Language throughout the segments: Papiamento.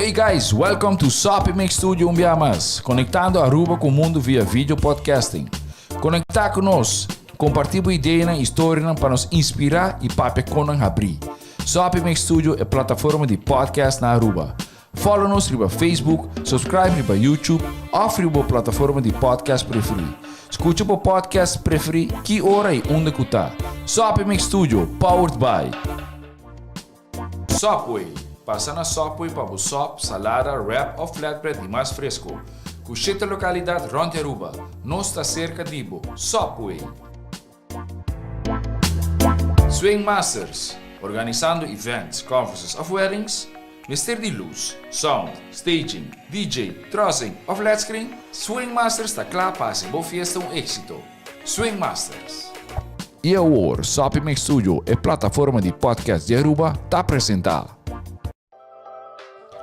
Hey guys, welcome to Soppy Mix Studio un bia mas, conectando Aruba cu mundo via video podcasting. Conecta cu nos, comparti bo ideanan y storianan pa nos inspira y papia con nan habri. Soppy Mix Studio e plataforma di podcast na Aruba. Follow nos riba Facebook, subscribe riba YouTube of riba bo plataforma di podcast preferi. Scucha bo podcast preferi ki ora y unda cu ta. Soppy Mix Studio, powered by Subway. Pasa na Subway pa bo sop, salada, wrap of flatbread di mas fresco. Cu shete localidad rond di Aruba. Nos ta cerca di bo. Subway. Swing Masters, organisando events, conferences of weddings? Mester di luz, sound, staging, DJ, trussing of led screen? Swing Masters ta kla pa hasi bo fiesta un éxito. Swing Masters. I awor, Soppy Mix Studio, e plataforma di podcast di Aruba, ta presenta.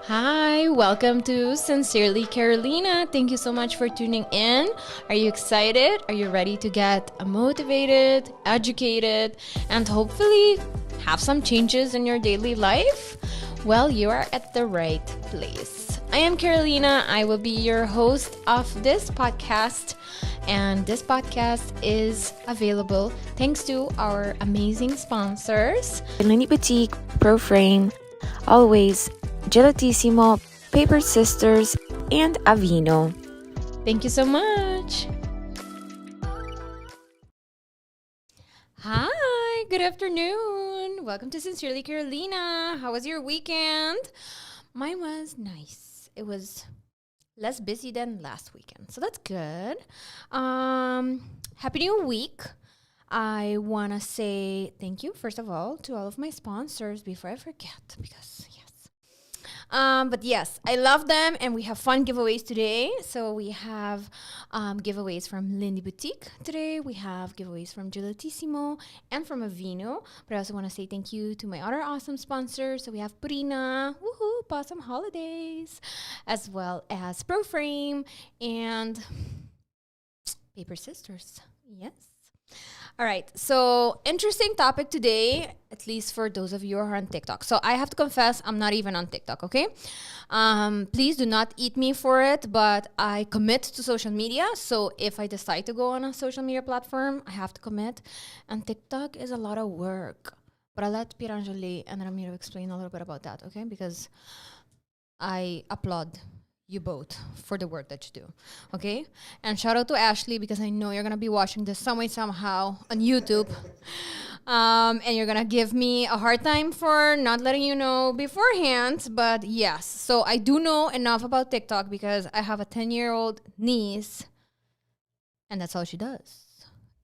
Hi, welcome to Sincerely Carolina. Thank you so much for tuning in. Are you excited? Are you ready to get motivated, educated, and hopefully have some changes in your daily life? Well, you are at the right place. I am Carolina. I will be your host of this podcast. And this podcast is available thanks to our amazing sponsors Lindy Boutique, Proframe, Always, Gelatissimo, Paper Sisters, and Avino. Thank you so much. Hi, good afternoon. Welcome to Sincerely Carolina. How was your weekend? Mine was nice. It was less busy than last weekend, so that's good. Happy new week. I want to say thank you, first of all, to all of my sponsors before I forget, because yes. But yes, I love them, and we have fun giveaways today. So we have giveaways from Lindy Boutique today. We have giveaways from Gelatissimo and from Avino. But I also want to say thank you to my other awesome sponsors. So we have Purina, woohoo, Possum Holidays, as well as ProFrame and Paper Sisters. Yes. All right. So, interesting topic today, at least for those of you who are on TikTok. So, I have to confess, I'm not even on TikTok, okay? Please do not eat me for it, but I commit to social media. So, if I decide to go on a social media platform, I have to commit. And TikTok is a lot of work. But I'll let Pierangeli and Ramiro explain a little bit about that, okay? Because I applaud you both for the work that you do. Okay? And shout out to Ashley because I know you're gonna be watching this some way, somehow on YouTube. And you're gonna give me a hard time for not letting you know beforehand. But yes, so I do know enough about TikTok because I have a 10-year-old niece, and that's all she does.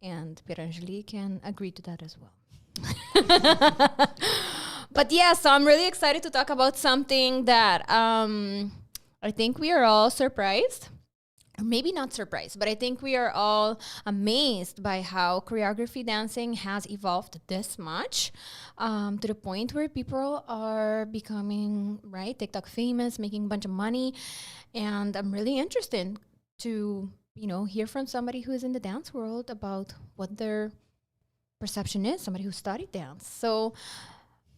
And Pierangeli can agree to that as well. But yeah, so I'm really excited to talk about something that I think we are all surprised. Or maybe not surprised, but I think we are all amazed by how choreography dancing has evolved this much, to the point where people are becoming, right, TikTok famous, making a bunch of money. And I'm really interested to hear from somebody who is in the dance world about what their perception is, somebody who studied dance. So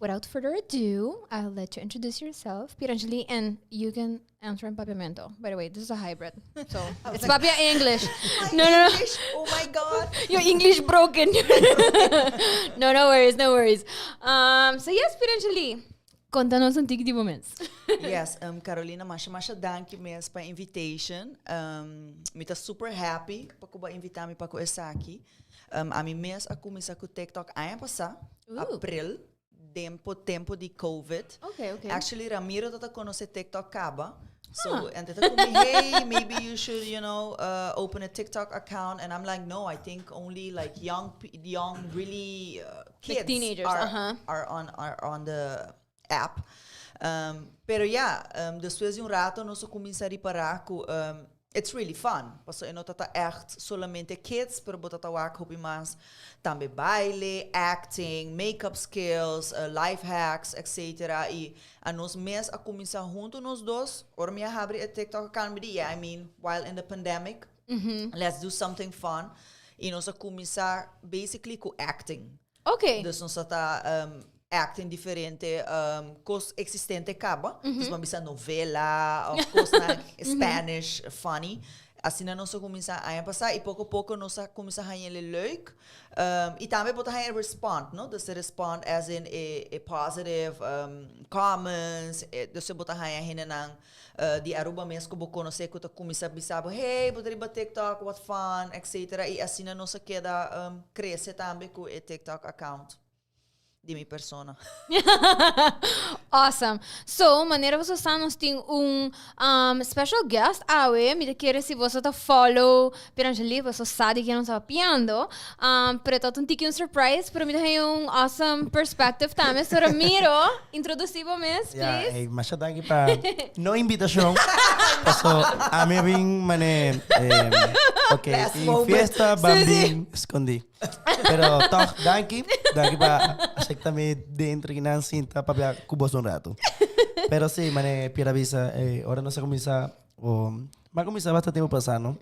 without further ado, I'll let you introduce yourself, Pierangeli, and you can answer in Papiamento. By the way, this is a hybrid, so I was it's like, Papia English. My No, no, no. English? Oh my God. Your English broken. No, no worries, no worries. So yes, Pierangeli, contanos un tiki di bo mes. Yes, Carolina, masha masha danki mes pa invitation. Mi ta super happy pa ku bo a invita mi pa ku esaki. Ami mes a kuminsá ku TikTok aña pasá, april, tempo tempo di COVID. Actually, Ramiro tabata konosé TikTok kaba. So, and e ta ku mi, "Hey, maybe you should open a TikTok account." And I'm like, "No, I think only like young, really kids teenagers, are on the app." Pero yeah, despues di un rato nos a kuminsá ripará ku it's really fun. Paso e no ta echt solamente kids, pero bo ta wak hopi mas tambe baile, acting, makeup skills, life hacks, etc. I anos mes a kuminsá huntu nos dos, ora mi a habri e TikTok account, mi di, "Yeah, I mean, while in the pandemic, let's do something fun." I nos a kuminsá basically ku acting. Dus nos ta acting diferente cos existente caba. Dus bo a bisa novela of cosnan Spanish funny. Asina nos a cuminsa aña pasa y poco poco nos a cuminsa haña-le leuk. Y tambe bo ta haña e respond, no? Dus e respond as in e e positive comments, e dus bo ta haña hendenan di Aruba mes cu bo conoce cu ta cuminsa bisa bo, hey, bo ta riba TikTok, what fun, etcetera. Y asina nos a keda crece tambe cu e TikTok account di mi persona. Awesome. So, manera boso sa, nos tin un um, special guest awe. Mi ta kere si boso ta follow Pierangeli, boso sa di ken nos ta papiando. Um, pero ta un tiki un surprise, pero mi ta haña un awesome perspective tambe. So, Ramiro, introduci bo mes, Ja, please. hey, masha danki pa no invitacion. Paso ami a bin mane, eh, ok, Last tin moment. fiesta, ban Sí, sí. bin escondi. Pero toch, danki. Danki pa acepta mi dentro y nan sinta papia cu bos un rato. Pero sí, mane Pier a bisa, eh, ora nos a cuminsa, o, ma cuminsa basta tempo pasa, no?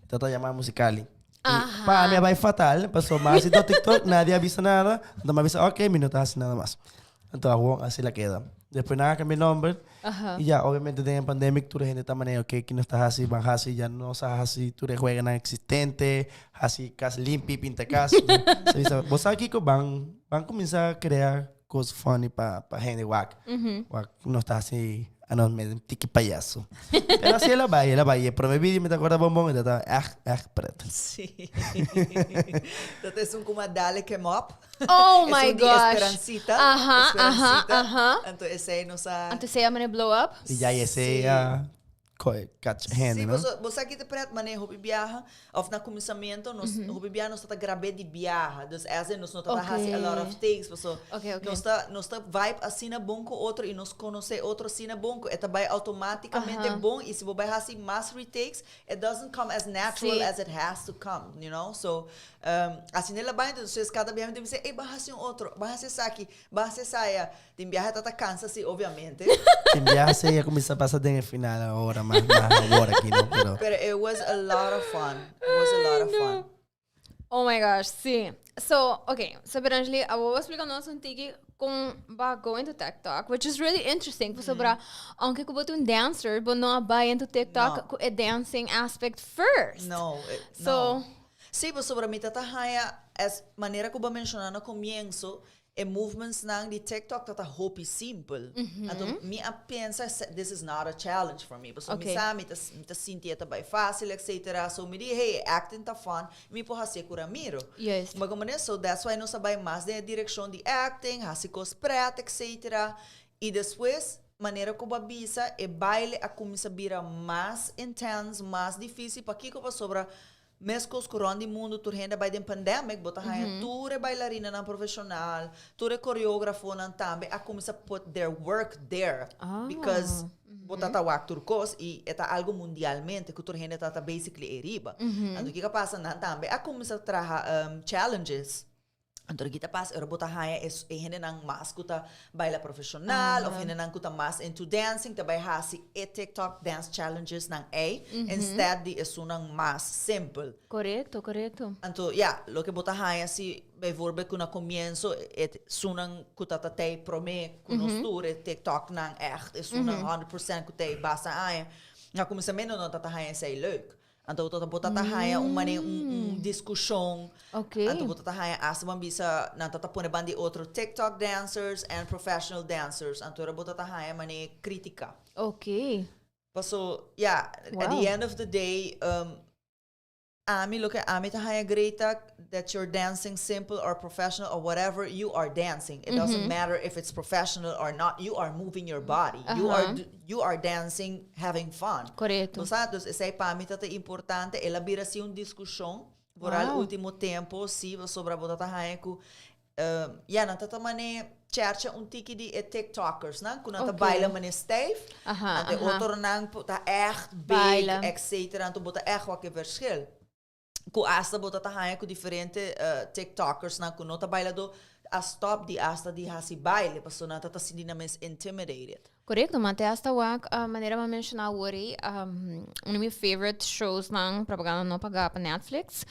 Tata llama Musicali. Y Aha. pa mi a bai fatal, paso ma haci dos TikTok, nadie a bisa nada. Entonces ma bisa, ok, mi no ta haci nada mas. Entonces awor así la queda. Después nan a cambia nomber. Y ya, obviamente den e pandemic tur e hende ta manera, ok, ki nos ta haci, ban haci, ya no sa haci tur e jueganan existente, haci cas limpi, pinta cas. So bisa, bo sa kico, ban, ban cuminsa crea cos funny pa, pa hende wak. Wak nos ta haci anos mes tiki payaso. Pero así el a bay, el a bay. Y e prome video mi ta acorda bon bon, e ta echt, echt pret. Sí. Dat es un kuma dale came up. Oh my Esun di gosh. Esperancita. Aha, aha, Esperancita. aha. Anto esei nos a... Anto esei a mane blow up. Y ya esei Sí. a coe catch hende, Sí, no? boso, bo sa ki ta pret mané hopi biaha, of na kuminsamentu nos hopi biaha nos ta grab'é di biaha. Dus as in nos no ta hasi a lot of takes, paso nos ta nos ta vibe asina bon ku otro i nos konosé otro asina bon ku e ta bai automáticamente bon i si bo bai hasi mas retakes, it doesn't come as natural as it has to come, you know. So, Asina el a bai, entonces cada biaha mi ta bisa, ey, ban hasi un otro, ban hasi esaki, ban hasi esaya. Tin biaha e ta ta cansa si, obviamente. Tin biaha si a cuminsa pasa den e final ahora, mas mas awor aki no, pero. Pero it was a lot of fun. It was a lot of fun. Oh my gosh, si. So, okay, so Berangely, abo bo splica nos un tiki con ba go into TikTok, which is really interesting, pasobra aunke cu bo ta un dancer, bo no a bai into TikTok No. cu e dancing aspect first. No, eh, So, no. Sí, pasobra mi ta ta haña es manera ku bo a menshoná na komienso, e movementsnan di TikTok ta ta hopi simpel. Anto mi a pensa this is not a challenge for me. Pasobra mi sa mi ta mi ta sinti e ta bai fásil etcetera. So mi di hey, e acting ta fun, mi por hasié ku Ramiro. Bo comprende? So that's why nos a bai mas den e direkshon di acting, hasi kos pret etcetera. I despues manera ku bo a bisa e baile a kuminsá bira mas intense, mas difísil. Pakiko? Pasobra Meskos ku rònt di mundu tur hende a bai den pandemic, bo ta haña tur e bailarinanan profeshonal, tur e koreografonan tambe a kuminsá put their work there. Because bo ta ta wak tur kos i e ta algu mundialmente ku tur hende ta ta basically ei riba. Anto kiko a pasa? Nan tambe a kuminsá traha challenges. Anto ki ta pasa ora bo ta haña e e hendenan mas ku ta baila profeshonal of hendenan ku ta mas into dancing ta bai hasi e TikTok dance challenges nan ei instead di esunnan mas simpel. Korekto, korekto. Anto ya, loke bo ta haña si bijvoorbeeld ku na komienso e esunnan ku ta ta tei promé ku nos tur e TikTok nan ègt esunnan 100% ku tei basta aña, na kuminsamentu nan ta ta haña esei leuk. Anto bo ta bo ta ta haña un manera un un diskushon. Anto bo ta ta haña asta bo bisa nan ta ta pone ban di otro TikTok dancers and professional dancers. Anto ora bo ta ta haña manera kritika. Paso ya, at the end of the day ami loke ami ta haña great ta that you're dancing simple or professional or whatever, you are dancing. It doesn't matter if it's professional or not, you are moving your body. You are you are dancing having fun. Korekto. Bo sa? Dus esei pa mi ta ta importante. El a bira si un diskushon vooral ultimo tempo si pasobra bo ta ta haña ku ya nan ta ta mane chercha un tiki di e tiktokers nan ku nan ta baila mane stijf. Anto e otronan ta ègt big etcetera. Anto bo ta ègt wak e verschil. Ku asta bo ta ta haña ku diferente tiktokers nan ku no ta bailadó a stop di asta di hasi baile pasobra nan ta ta sinti nan mes intimidated. Correcto, maar te hasta wak, manera mi menciona awor, un di mi favorite shows nan, propaganda no paga pa Netflix.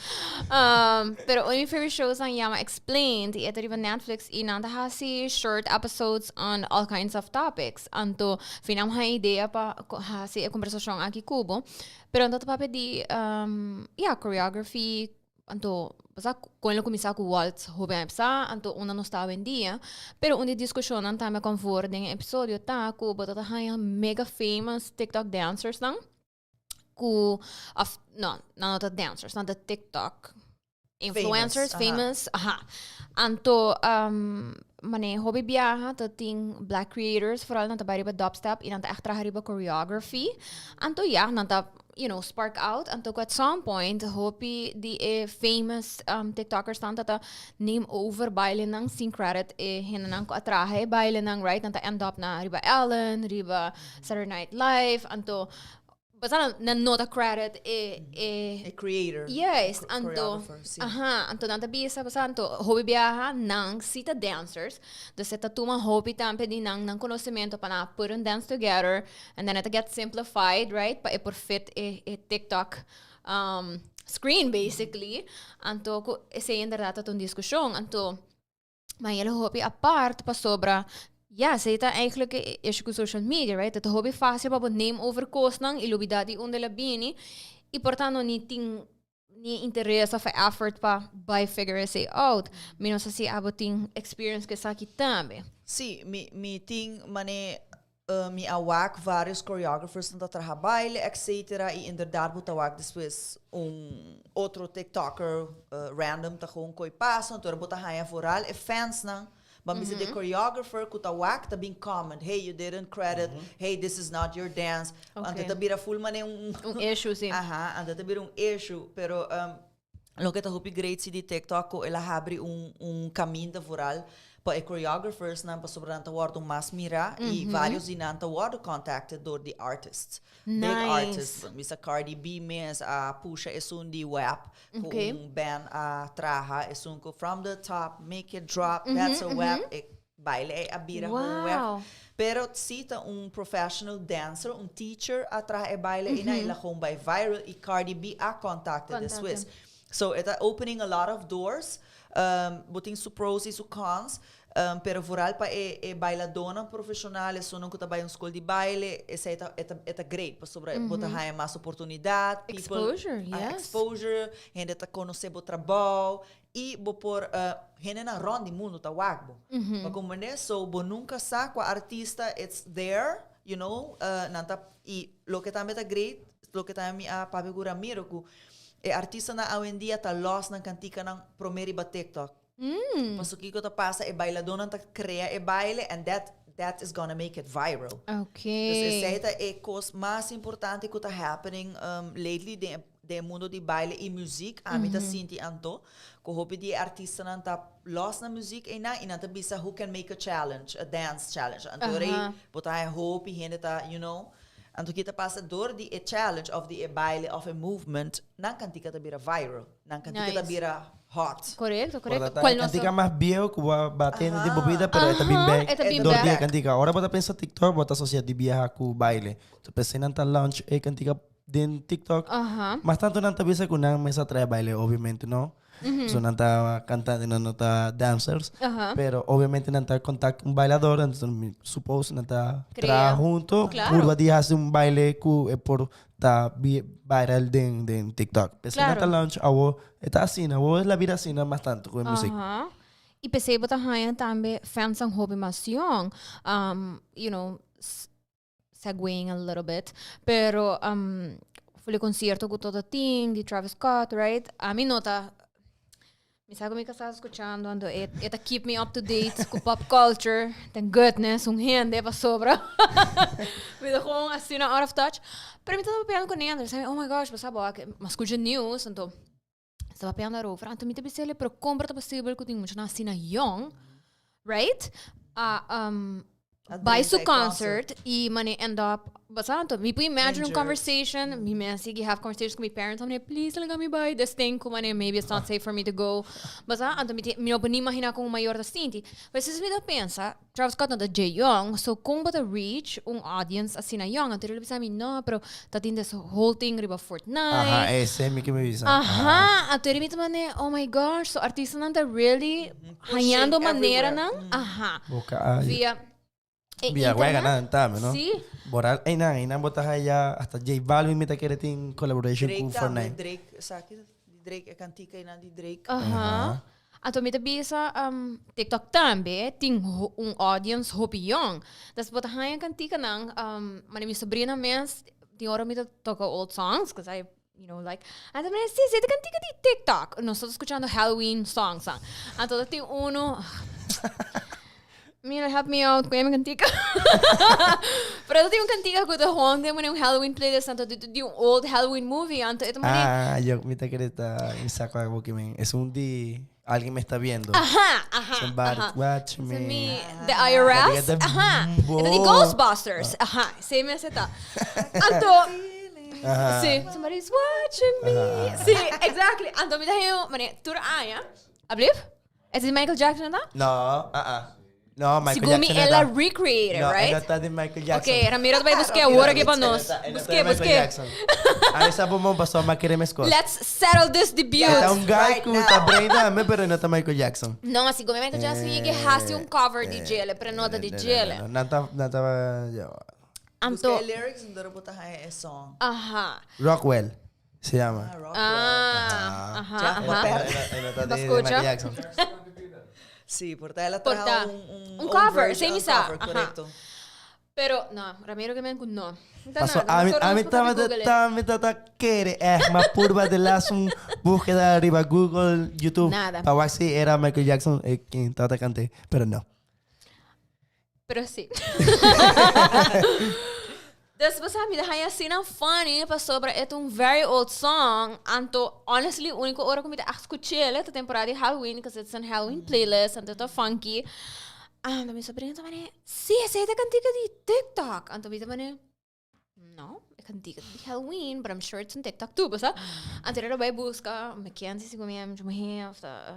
Pero un di mi favorite shows nan yama Explained, y e ta riba Netflix y nan ta hasi short episodes on all kinds of topics. Anto, final mi idea pa hasi e conversacion aki cu bo. Pero anto ta papia di, yeah, choreography, anto, basta con lo cuminsa cu waltz hopi aña pasa, anto unda nos ta awendia. Pero un di discusionnan tambe con voor den e episodio ta cu bo ta haya mega famous TikTok dancers nan. Cu, of, no, nan no ta dancers, nan ta TikTok influencers, Famous, famous, aha. Anto, mane hopi biaha ta tin black creators, vooral nan ta bai riba dubstep y nan ta echt traha riba choreography. Anto ja, nan ta spark out. Anto at some point, hopi di e famous TikTokers nan ta neem over baile nan sin credit e hende nan cu a traha e baile nan, right? Nan ta end up na riba Ellen, riba Saturday Night Live. Anto, basta nan no ta credit e A creator. Yes, anto, choreographer, si. Aha, anto nan ta bisa, basta anto hopi biaha nan si ta dancers, dus e ta tuma hopi tambe di nan conocimento pa nan put un dance together and then it get simplified, right? Pa e por fit e TikTok screen basically. Anto cu esey inderdaad ta un discusion. Anto maar hele hopi apart pa sobra. Ja, esey ta eigenlijk e issue cu social media, right? Ta hopi fácil pa bo neem over cosnan y lubida di unda la bini. Y por tanto ni tin ni interes of effort pa bay figure esey out. Mi no sa si abo tin experience cu esaki tambe. Si, mi tin mane mi a wak varios choreographers nan ta traha baile, etc. Y inderdaad bo ta wak despues un otro TikToker random ta gewoon koi paso, anto bo ta haya vooral e fans nan. Maar mi de choreographer ku ta wak ta bin comment, "Hey, you didn't credit, hey, this is not your dance." Anto ta bira full mane un Un issue, si. Aha, anto ta bira un issue, pero loke ta hopi great si di TikTok ku el a habri un caminda vooral pa e choreographers nan, pasobra nan ta wordo mas mira y varios di nan ta wordo contacted door di artists. Big artists. Misa Cardi B mes a pusha esun di WAP ku un band a traha esun ku "From the top, make it drop, that's a WAP." E baile e a bira un WAP. Pero si ta un professional dancer, un teacher a traha e baile y na el a gewoon bay viral y Cardi B a contacted despues. So it a opening a lot of doors. Bo tin su pros y su cons. Pero vooral pa e bailadornan profesional, esunnan cu ta bay un school di baile, esey ta great. Pasobra bo ta haya mas oportunidad. People, Exposure, ah, yes. Exposure, hende ta conoce bo trabou y bo por hende na rond di mundo ta wak bo. Pa comprende? So bo nunca sa cua artista it's there, nan ta, y loke tambe ta great, loke tambe mi a papia cu Ramiro, cu e artistanan awendia ta los nan canticanan prome riba TikTok. Paso kico ta pasa, e bailadornan ta crea e baile and that is gonna make it viral. Dus esey ta e cos mas importante cu ta happening lately den mundo di baile y muziek. Ami ta sinti anto cu hopi di e artistanan ta los na muziek einan y nan ta bisa who can make a challenge, a dance challenge. Anto rei bo ta haya hopi hende ta. Anto kico ta pasa door di e challenge of di e baile of e movement, nan cantica ta bira viral. Nan cantica ta bira hot. Correcto. Por Cual no cantica mas viejo cu bo a tende di bo bida, pero e ta bin back. E ta bin Door di e back. cantica. Ora bo ta pensa TikTok, bo ta asocia di biaha cu baile. So pensei nan ta launch e cantica den TikTok. Mas tanto nan ta bisa cu nan mes a trae baile, obviamente, no? So nan ta cantante, nan no ta dancers. Pero obviamente nan ta contact un bailador, entonces mi suppose nan ta Crea. traha junto. Purba di haci un baile cu e por ta viral den TikTok. Pensei nan ta launch awo, e ta asina, awo es la vida asina mas tanto cu e music. Y pensei bo ta haya tambe fans ang hopi mas young. Segueing a little bit. Pero for e concierto cu todo tin di Travis Scott, right? Ami no ta, mi sa cu mi casa escuchando, anto e ta keep me up to date cu pop culture. Thank goodness, un hende pa sobra. Mi ta gewoon asina out of touch. Pero mi ta papiando cu Neander, sabi, "Oh my gosh, bo sa bo, m'a scucha news," anto estaba papiando daarover. Anto mi ta bisele, "Pero con por ta posibel cu tin muchanan asina young, right? Ah, um, Bai su concert y mane end up basa anto mi por imagine un conversation mi mes sigui have conversations cu mi parents mane please laga mi bai this thing cu mane maybe it's not safe for me to go basa anto mi tin mi no por ni imagina con un mayor ta sinti pero si mi ta pensa Travis Scott no ta dje yong so con bo ta reach un audience asina yong anto lo bisa mi no pero ta tin this whole thing riba Fortnite Aha ese mi ke mi bisa aha anto mi ta mane oh my gosh so artistanan ta really Hañando maneranan, aha. Boca a Via e Via internet. wega nan tambe, no? Sí. Boral, einan, einan bo ta haya hasta J Balvin mi ta kere tin collaboration Drake ku tambe, Fortnite. Drake, esaki di Drake, e kantika einan di Drake. Aha. Anto mi ta bisa um, TikTok tambe tin ho- un audience hopi young. Dus bo ta haña kantikanan, um, mane mi sobrina mes, tin ora mi ta toka old songs, 'cause I you know, like, anto mi sí, sí, cantica di TikTok. Nosotros escuchando Halloween songs. ah. Anto dat tin uno. Mira, help me out, con mi cantica. Pero dat tin un cantica cu ta gewoon den un Halloween playlist, anto di, di un old Halloween movie, anto ito mane. Ah, yo mi ta kere ta mi saco algo que me es un di alguien me está viendo. Aha, aha. Somebody aha. watch me. Me, the IRS. Cantica Aha. bo. Ito di Ghostbusters. Aha, same as ito. Anto, Aha. Sí, somebody's watching me. Sí, exactly. Anto mi dahin, mane, tur aña. Ablief? Is it Michael Jackson da? No, ah ah. No, Michael Segun mi Jackson el a no ta. recreate it, No, right? e no ta di Michael Jackson. Ok, Ramiro ta bai buske awor aki pa nos. E no ta Buske, di Michael buske. Jackson. A esa bomba pasó a querer mes cosas. Let's settle this dispute. Está un guy Right ku now. ta brain dame, pero no ta Michael Jackson. No, segun mi Michael Jackson yega hasi un cover di djele, pero no ta di djele. No, no, no, no ta yo. Anto, Busca e lyrics en dora bota e song. aha. Rockwell se llama. Ah, Rockwell. Ah, aha, Ja, aha. per- E no ta di Escucha. Michael Jackson. Sí, porta ela Porta. traha un, un, Un cover, version, sí, un misa. cover, Ajá. correcto. Pero, no, Ramiro que men no. Ta Pasó, nada, a mi, nosotros a mi nos taba podemos googlear. ta, mi tata quiere, eh, ma purba de las un búsqueda arriba Google, YouTube. Nada. Pa wak si era Michael Jackson, eh, quien tata cante, pero no. Pero sí. Dus bo sa, mi ta haña asina funny pasobra e ta un very old song. Anto, honestly, único ora ku mi ta echt skuch'el ta temporada di Halloween, because it's an Halloween playlist, anto e ta funky. Anto mi sobrina ta mane, sí, esei ta kantika di TikTok. Anto mi ta mane, no, e kantika di Halloween, but I'm sure it's on TikTok too, bo sa. Anto e bai buska, Mackenzie, segun mi, muhé, of ta,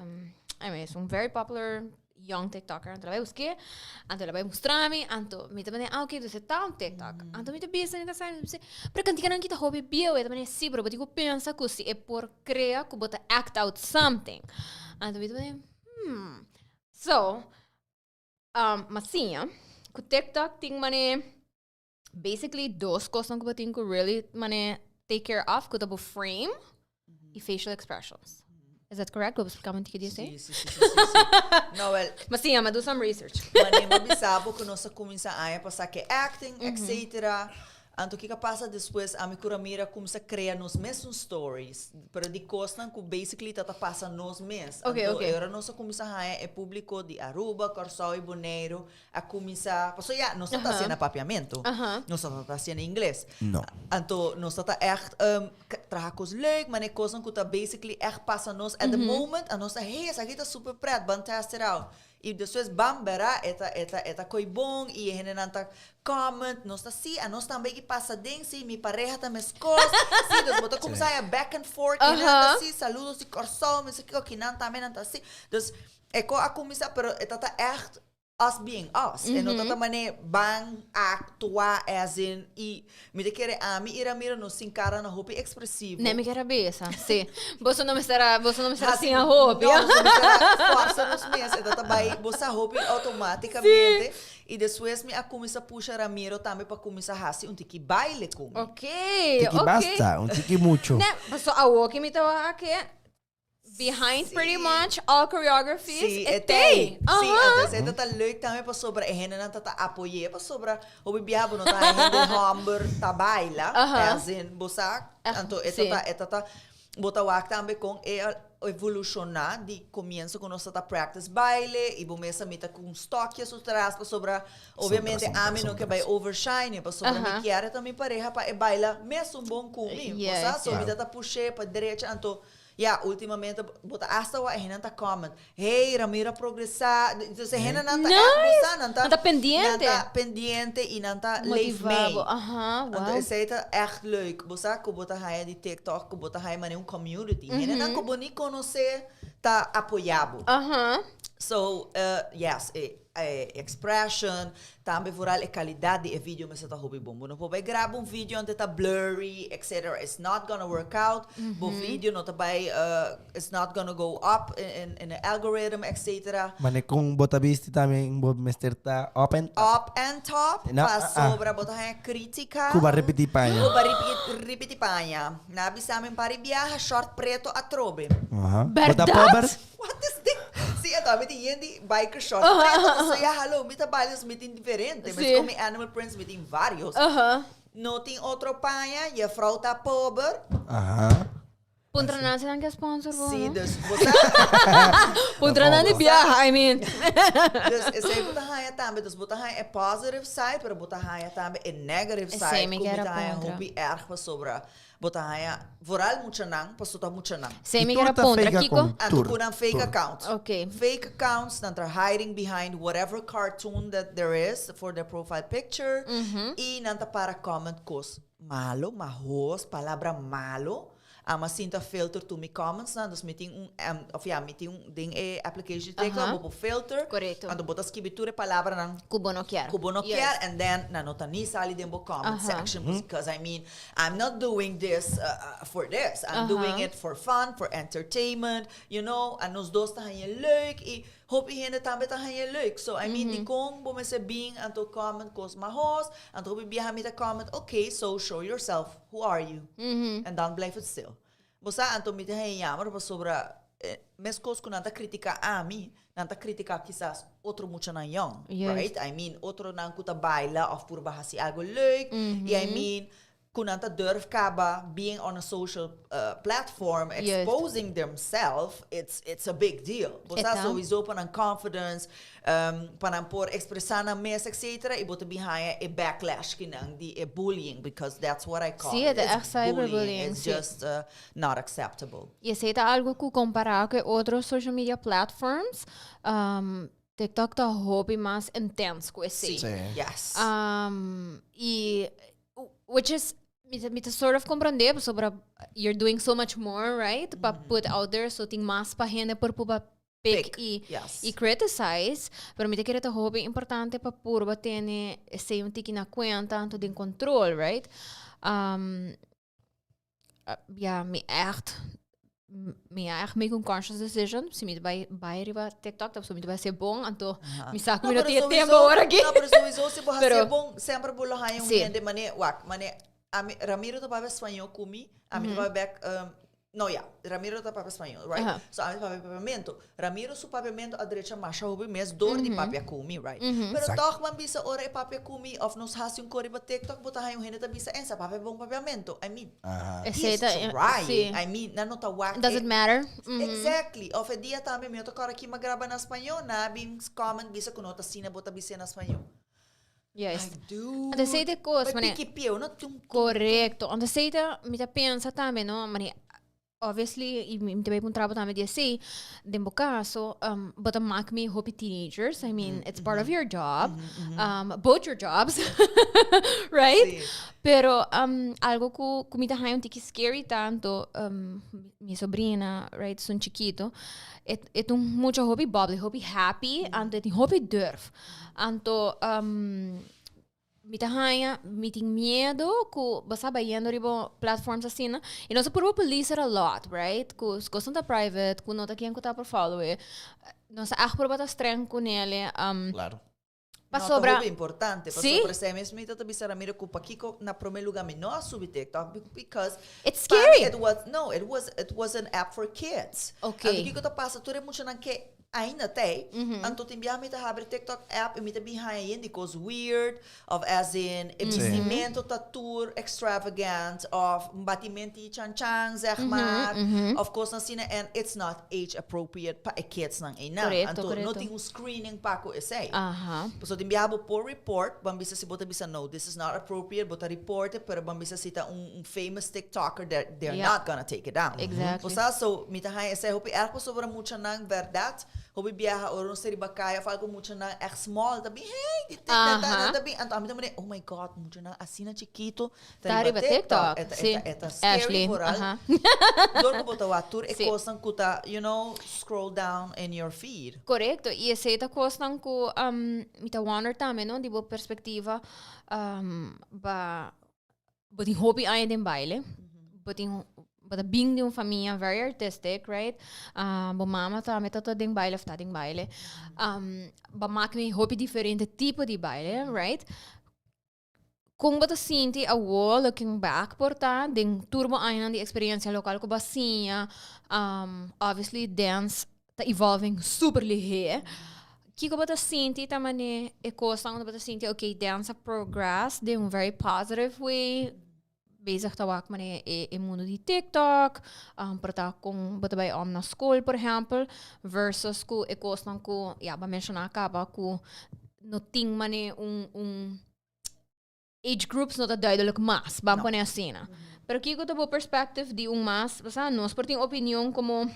anyway, es un very popular young TikToker, anto la bai busk'é, anto la bai mustra mi, anto mi ta mane, ah ok, dus e ta un TikTok. Anto mi ta bisa, mi ta sa, mi ta bisa, pero kantikanan ki ta hopi bieu, e ta mane, si, pero bo tin ku pensa ku si e por krea ku bo ta act out something. Anto mi ta mane, hmm. So, um, ma siña ku TikTok tin mane basically dos kosnan ku bo tin ku really mane take care of, ku ta bo frame y facial expressions. Is that correct? Bo por explica un tiki di esei? Sí, sí, sí, sí, sí, sí. No, wel, Ma siña, ma do some research. Wanneer bo bisa bo ku nos a kuminsá aña pasá ke acting, etcetera. Anto kiko a pasa despues ami ku Ramiro a kuminsá krea nos mesun stories, pero di kosnan ku basically ta ta pasa nos mes. Ok, Anto ok. e ora nos a kuminsá haña e públiko di Aruba, Kòrsou i Boneiru a kuminsá, pasobra ya, nos ta ta hasié na papiamentu, nos ta ta hasié na ingles. No. Anto nos ta ta ègt traha kos leuk, manera kosnan ku ta basically ègt pasa nos at the moment, a nos ta, hey, esaki ta super pret, ban test it out. I despues bam bera, e ta e ta e ta koi bon i e hendenan ta comment, nos ta si, anos tambe ki pasa den, si, mi pareha ta meskos, si, dus bo ta kuminsá haña back and forth, i nan ta si, saludos di Kòrsou, mi sa kiko, kinan tambe nan ta si. Dus e ko a kuminsá, pero e ta ta ègt us being us. E no ta ta manera ban actua as in y mi ta kere ami y Ramiro nos sin cara na hopi expresivo. Nee, mi kier a bisa, si. Boso no mester a, boso no mester a Hasi- siña hopi. No, boso mester a forsa nos mes. E ta ta bai, bo sa hopi automaticamente. Y despues mi a cuminsa pusha Ramiro tambe pa cuminsa hasi un tiki baile cu mi. Ok, Tiki ok. basta, un tiki mucho. Nee, paso awo ki mi tawa aki Behind pretty much all choreographies, Sí, e e tei. tei. Sí, Aha. entonces e ta leuk tambe pasobra e hendenan ta ta apoy'é pasobra hopi biaha bo no ta hende homber ta baila, Aha. as in bo sa, Eh, anto e ta sí. ta e ta ta bo ta wak tambe kon e a evoluciona di comienzo ku nos ta ta practice baile i bo mes a mita ku un stokje su tras pasobra obviamente Sombra, sombra, ami no ke sombra. bai overshine pasobra mi Aha. kier ta mi pareha pa e baila mesun bon ku mi, bo Yes, sa, so mi yes. ta ta push'é pa derecha anto. ja, últimamente bo ta hasta wak e hendenan ta comment, hey, Ramiro a progresá. Dus e hendenan ta Nice! ègt gusta, nan ta Nan ta pendiente. Nan ta pendiente i nan ta leef Motivá mee. bo, aha, wow. Anto esei ta ègt leuk. Bo sa ku bo ta haña di TikTok ku bo ta haña manera un community. Hendenan ku bo ni konosé ta apoyá bo. Aha. So, yes, e expression, tambe vooral e calidad di e video mester ta hopi bon. Bo no por bay graba un video anto e ta blurry, etc. It's not gonna work out. Bo video no ta bay, it's not gonna go up in the algorithm, etc. Mane con bo ta bisti tambe bo mester ta up and top. Up and top, No, pasobra bo ta haña critica. Cu bo a ripiti paña. Cu bo a ripiti paña. Nan a bisa mi un par di biaha short preto atrobe. Aha. Bo ta Berdad? pober? What is this? Sí, anto ami tin yen di biker shorts preto. So ya, hallo, mi ta baila, so mi tin diferente. Sí. Mi con mi animal prints, mi tin varios. No tin otro paña, juffrouw ta pober. Aha. Puntra nan si nan ke sponsor bo, Sí, no? dus bo sa. Puntra nan di biaha, I mean. Dus esei bo ta haña tambe. Dus bo ta haña e positive side, pero bo ta haña tambe e negative Esei side. mi Ku mi kier a ta haña puntra. hopi erg pasobra Bo ta haña vooral muchanan, paso ta muchanan. Sey Y mi tur quier ta puntra, fake Kiko? account. Anto Tur, ku nan fake tur. account. Ok. Fake accounts, nan ta hiding behind whatever cartoon that there is for their profile picture. Y nan ta para comment kos malo, mahos, palabra malo. Ama sinta filter tur mi comments nan, dus mi tin un, of ja, mi tin un den e application di TikTok, bo por filter. Correcto. Anto bo ta skibi tur e palabranan Ku bo no kier. ku bo no Yes. kier, and then nan no ta ni sali den bo comment section, because I mean, I'm not doing this for this. I'm doing it for fun, for entertainment, you know. En nos dos ta haña leuk y hopi hende tambe ta haña leuk. So, I mean, dikon bo mester bin anto comment kos mahos, anto hopi biaha mi ta comment, okay, so show yourself, who are you? En dan blijft het stil. Bo sa, anto mi ta haña jammer pasobra meskos ku nan ta kritika ami, nan ta kritika kisas otro muchanan yong, right? I mean, otronan ku ta baila òf purba hasi algu leuk. I I mean, ku nan ta durf kaba being on a social platform, exposing themself, it's it's a big deal. Bo sa sowieso pa nan confidence, pa nan por expresá nan mes, etcetera, i bo ta bin haña e backlash kinan di e bullying, because that's what I call Sí, it. e ta It's ègt cyberbullying, It's sí. just not acceptable. I esei ta algu ku kompará ku e otro social media platforms, TikTok ta hopi mas intens ku esei. Sí. Yes. I which is mi ta mi ta sort of comprende pasobra you're doing so much more, right? Pa put out there, so tin mas pa hende por purba pick Pick, i yes. i criticize, pero mi ta kere ta hopi importante pa purba tene esei un tiki na cuenta anto den control, right? Ja, mi echt, mi a echt make un conscious decision, si mi ta bai bai riba TikTok, ta pasobra mi ta bai haci bon, anto mi sa cu mi no pero tin e sowieso- tempo awor aki. No, pero sowieso si bo haci Pero bon, semper bo lo haña un Sí. hende mane, wak, mane, ami, Ramiro ta papia spañó cu mi, ami ta papia bek, No ya, Ramiro ta papia spañol, right? Aha. So ami ta papia papiamento. Ramiro su papiamento a drecha masha hopi mes door di papia ku mi, right? Pero tòg man bisa ora e papia ku mi òf nos hasi un kori pa TikTok bo ta haña un hende ta bisa en sa papia bon papiamento. I mean, Aha. he Esei is ta, eh, trying. sí. I mean, nan no ta wak Does e- it matter? Mhm. Exactly. Of e dia tambe mi no ta kòrda ki mi a graba na spañol, nan a bin comment bisa ku no ta asina bo ta bis'é na spañol. Juist. Ai, dude. Anto esei ta e kos, Bai mane. piki pieu, no tum, tum. Correcto. Anto esei ta, mi ta pensa tambe, no, mane, obviously, y mi ta bay puntra bo tambe di esei, den bo caso, um, bo ta mak mi hopi teenagers, I mean, it's part of your job, um, both your jobs, right? Sí. Pero, um, algo cu, cu mi ta haña un tiki scary ta, anto, um, mi sobrina, right, esun chikito, e, e ta un mucha hopi bubbly, hopi happy, anto e tin hopi durf. Anto, um, mi ta haña, mi tin miedo ku bo sa bayendo riba platforms asina, y nos a purba police it a lot, right? Ku kosnan ta private, ku no ta ken ku ta por follow e. Nos a ègt purba ta streng ku nele, um, Claro. pasobra. No, ta hopi importante. Sí. Pasobra esei mes mi ta ta bisa Ramiro ku pakiko na prome luga mi no a subi TikTok because It's pa mi scary. it was, no, it was, it was an app for kids. Okay. Anto kiko ta pasa tur e muchanan ke. Ainda t'ei. Anto tin biaha mi ta habri TikTok app y mi ta bin haña yen di cos weird of as in e bistimento ta tur extravagant of un batimenti chan chan zeg maar of cosnan asina and it's not age appropriate pa e kidsnan einan. Correcto, Anto no correcto. tin un screening pa cu esey. Aha. Pasobra tin biaha bo por report, ban bisa si bo ta bisa no, this is not appropriate, bo ta reporte, pero ban bisa si ta un un famous TikToker, they're, they're not gonna take it down. Exactly. Bo sa, so mi ta haña esei hopi erg pasobra muchanan, bèrdat, hopi biaha ora nos ta riba kaya of algo muchanan ègt small ta bin, hey, di tik, dat, dat, dat, ta bin. Anto ami ta mira, oh my God, muchanan asina chikito ta riba Ta riba TikTok, E ta, si. e ta, e ta scary Ashley, vooral. aha. Dor ku bo ta wak tur e Si. kosnan ku ta, you know, scroll down in your feed. Korekto, i esei ta kosnan ku mi ta wonder tambe, no, di bo perspektiva, ba Bo tin hopi aña den baile. Bo tin bo ta bin di un famia very artistic, right? Ah, bo mama tambe ta den baile of ta den baile. Um, bo mak mi hopi diferente tipo di baile, right? Kon bo ta sinti awo looking back por ta den tur bo añanan di experiencia local ku bo a siña, um, obviously dance ta evolving super lihé. Kiko bo ta sinti ta mane e kosnan unda bo ta sinti ok dance a progress den un very positive way bezig ta wak mane e e mundo di TikTok um, por ta kon bo ta bai om na skol por ehempel versus ku e kosnan ku ya bo a menshoná kaba ku no tin mane un un age groups no ta duidelijk mas, ban pone asina. Pero kiko ta bo perspective di un mas, o nos por tin opinion como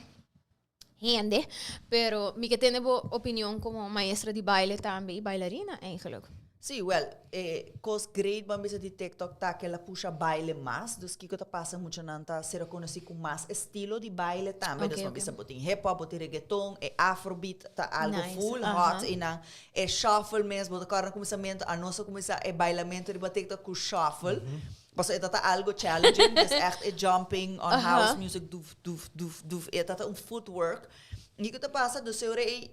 hende, pero mi ke tende bo opinion como maestra di baile tambe y bailarina eigenlijk. Sí, wel, e cos great ban bisa di TikTok ta ke la pusha baile mas, dus kiko ta pasa muchanan ta ser conoci cu mas estilo di baile tambe, dus ban bisa bo tin hip hop, bo tin reggaeton, e afrobeat ta algo full hot y nan E shuffle mes, bo ta kòrda na kuminsamentu, anos a kuminsá e bailamentu riba TikTok ku shuffle. Pasobra e ta ta algo challenging, dus ègt e jumping on house music duf, duf, duf, duf, e ta ta un footwork. I kiko ta pasa? Dus e ora ei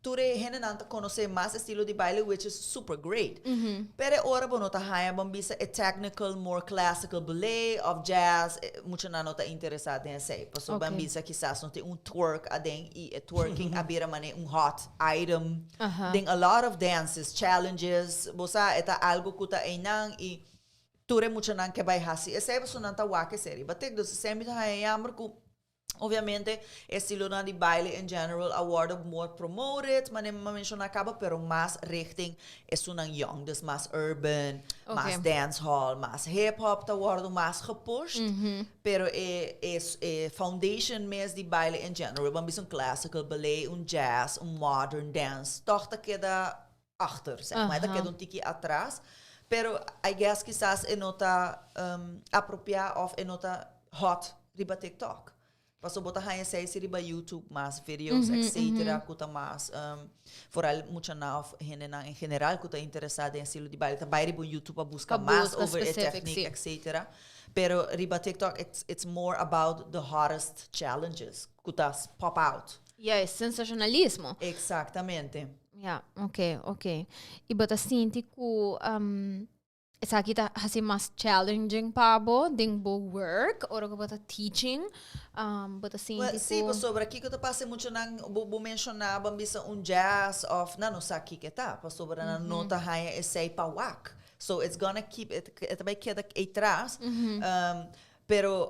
tur e hendenan ta konosé mas estilo di baile which is super great. Pero e ora bo no ta haña bo bisa e technical, more classical ballet of jazz, muchanan no ta interesá den esei. Pasobra bo bisa kisas no tin un twerk aden i e twerking a bira manera un hot item den a lot of dances, challenges, bo sa e ta algo ku ta einan i tur e muchanan ke bai hasi esei pasobra nan ta wak esei riba tik. Dus esei mi ta haña jammer ku obviamente e estilonan di baile in general a wòrdu more promoted manera mi a menshoná kaba pero mas richting esunnan young, dus mas urban, mas dancehall, mas hip hop ta wòrdu mas gepushed. Pero e e e foundation mes di baile in general, bo a bisa un classical ballet, un jazz, un modern dance, tòg ta keda achter, zeg maar. E ta keda un tiki atras. Pero I guess kisas e no ta apropiá òf e no ta hot riba TikTok. Pasobra bo ta haña esei si riba YouTube mas videos etcetera ku ta mas vooral muchanan òf hendenan en general ku ta interesá den estilo di baile ta bai riba un YouTube pa buska mas over e techniek etcetera. Pero riba TikTok it's it's more about the hottest challenges ku ta pop out. Juist, sensacionalismo. Exactamente. Ja, oké, oké. I bo ta sinti ku esaki ta hasi mas challenging pa bo den bo work ora ku bo ta teaching? Bo ta sinti Well, sí, ku. pasobra kiko ta pasa e muchanan bo bo menshoná bo a bisa un jazz òf nan no sa kiko e ta, pasobra nan no ta haña esei pa wak. So it's gonna keep, e ta bai keda ei tras. Pero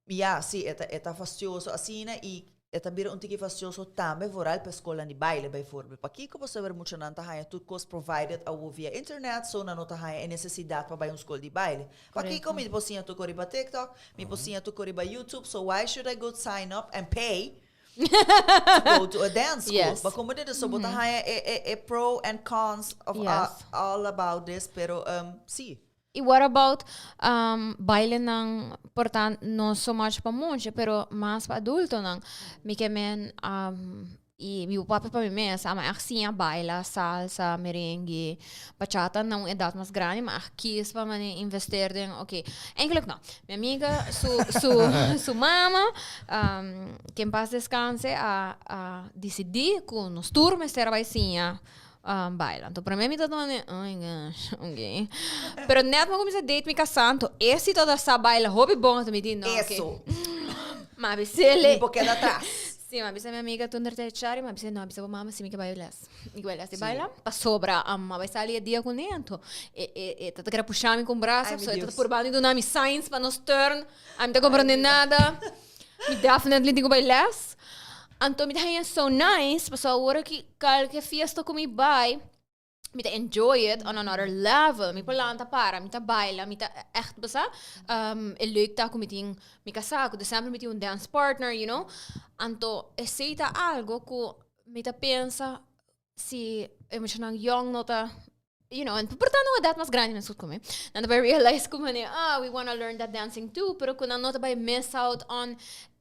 ya, si, e ta e ta fastioso asina i e ta bira un tiki fastioso tambe vooral pa e skolnan di baile bijvoorbeeld. Pakiko? Pasobra muchanan ta haña tur kos provided awo via internet, so nan no ta haña e nesesidat pa bai un skol di baile. Pakiko? Mi por siña tur kos riba TikTok, mi por siña tur kos riba YouTube, so why should I go sign up and pay to go to a dance school. Yes. But como dit so bo ta haya e, e, e pro and cons of Yes. all about this, pero um, sí. Y what about um, bailenan por ta no so much pa mucha, pero mas pa adultonan? Mi ke men um, y mi papia pa mi mes, ama echt siña baila salsa, merengue, bachata na un edad mas grandi, ma echt kies pa mane investeer den, ok, eigenlijk no. Mi amiga su, su, su mama, um, que en paz descanse, a, a dicidí cu nos tur mester a bai siña um, baila. Anto prome mi ta tuma oh my gosh, ok. Pero net mi cuminsa date mi casa, anto e si tabata sa baila hopi bon, anto mi di no, ok. Eso. Ma bisele. Mi por keda atras. Sí, m'a bisa mi amiga Tunder ta echar y m'a bisa no, a bisa bo mama si mi ke bai les. Mi ke bai les di baila. Pasobra m'a bai sali e dia kuné anto e e e ta kere pusha mi ku un brasa, Ai, mi so e ta Dios. purba di duna mi signs pa nos turn. Ami ta komprende nada. Mi definitely tin ku bai les. Anto mi ta haña so nice, pasobra awor aki kalke fiesta ku mi bai, mi ta enjoy it on another level. Mi por lanta para, mi ta baila, mi ta echt, bo sa, um, e leuk ta ku mi tin mi kasá, ku de semper mi tin un dance partner, you know. Anto esei ta algo ku mi ta pensa si e muchanan yong no ta, you know, en por ta na un edat mas grandi mescos ku mi, nan ta bai realize ku manera, ah, we wanna learn that dancing too, pero ku nan no ta bai miss out on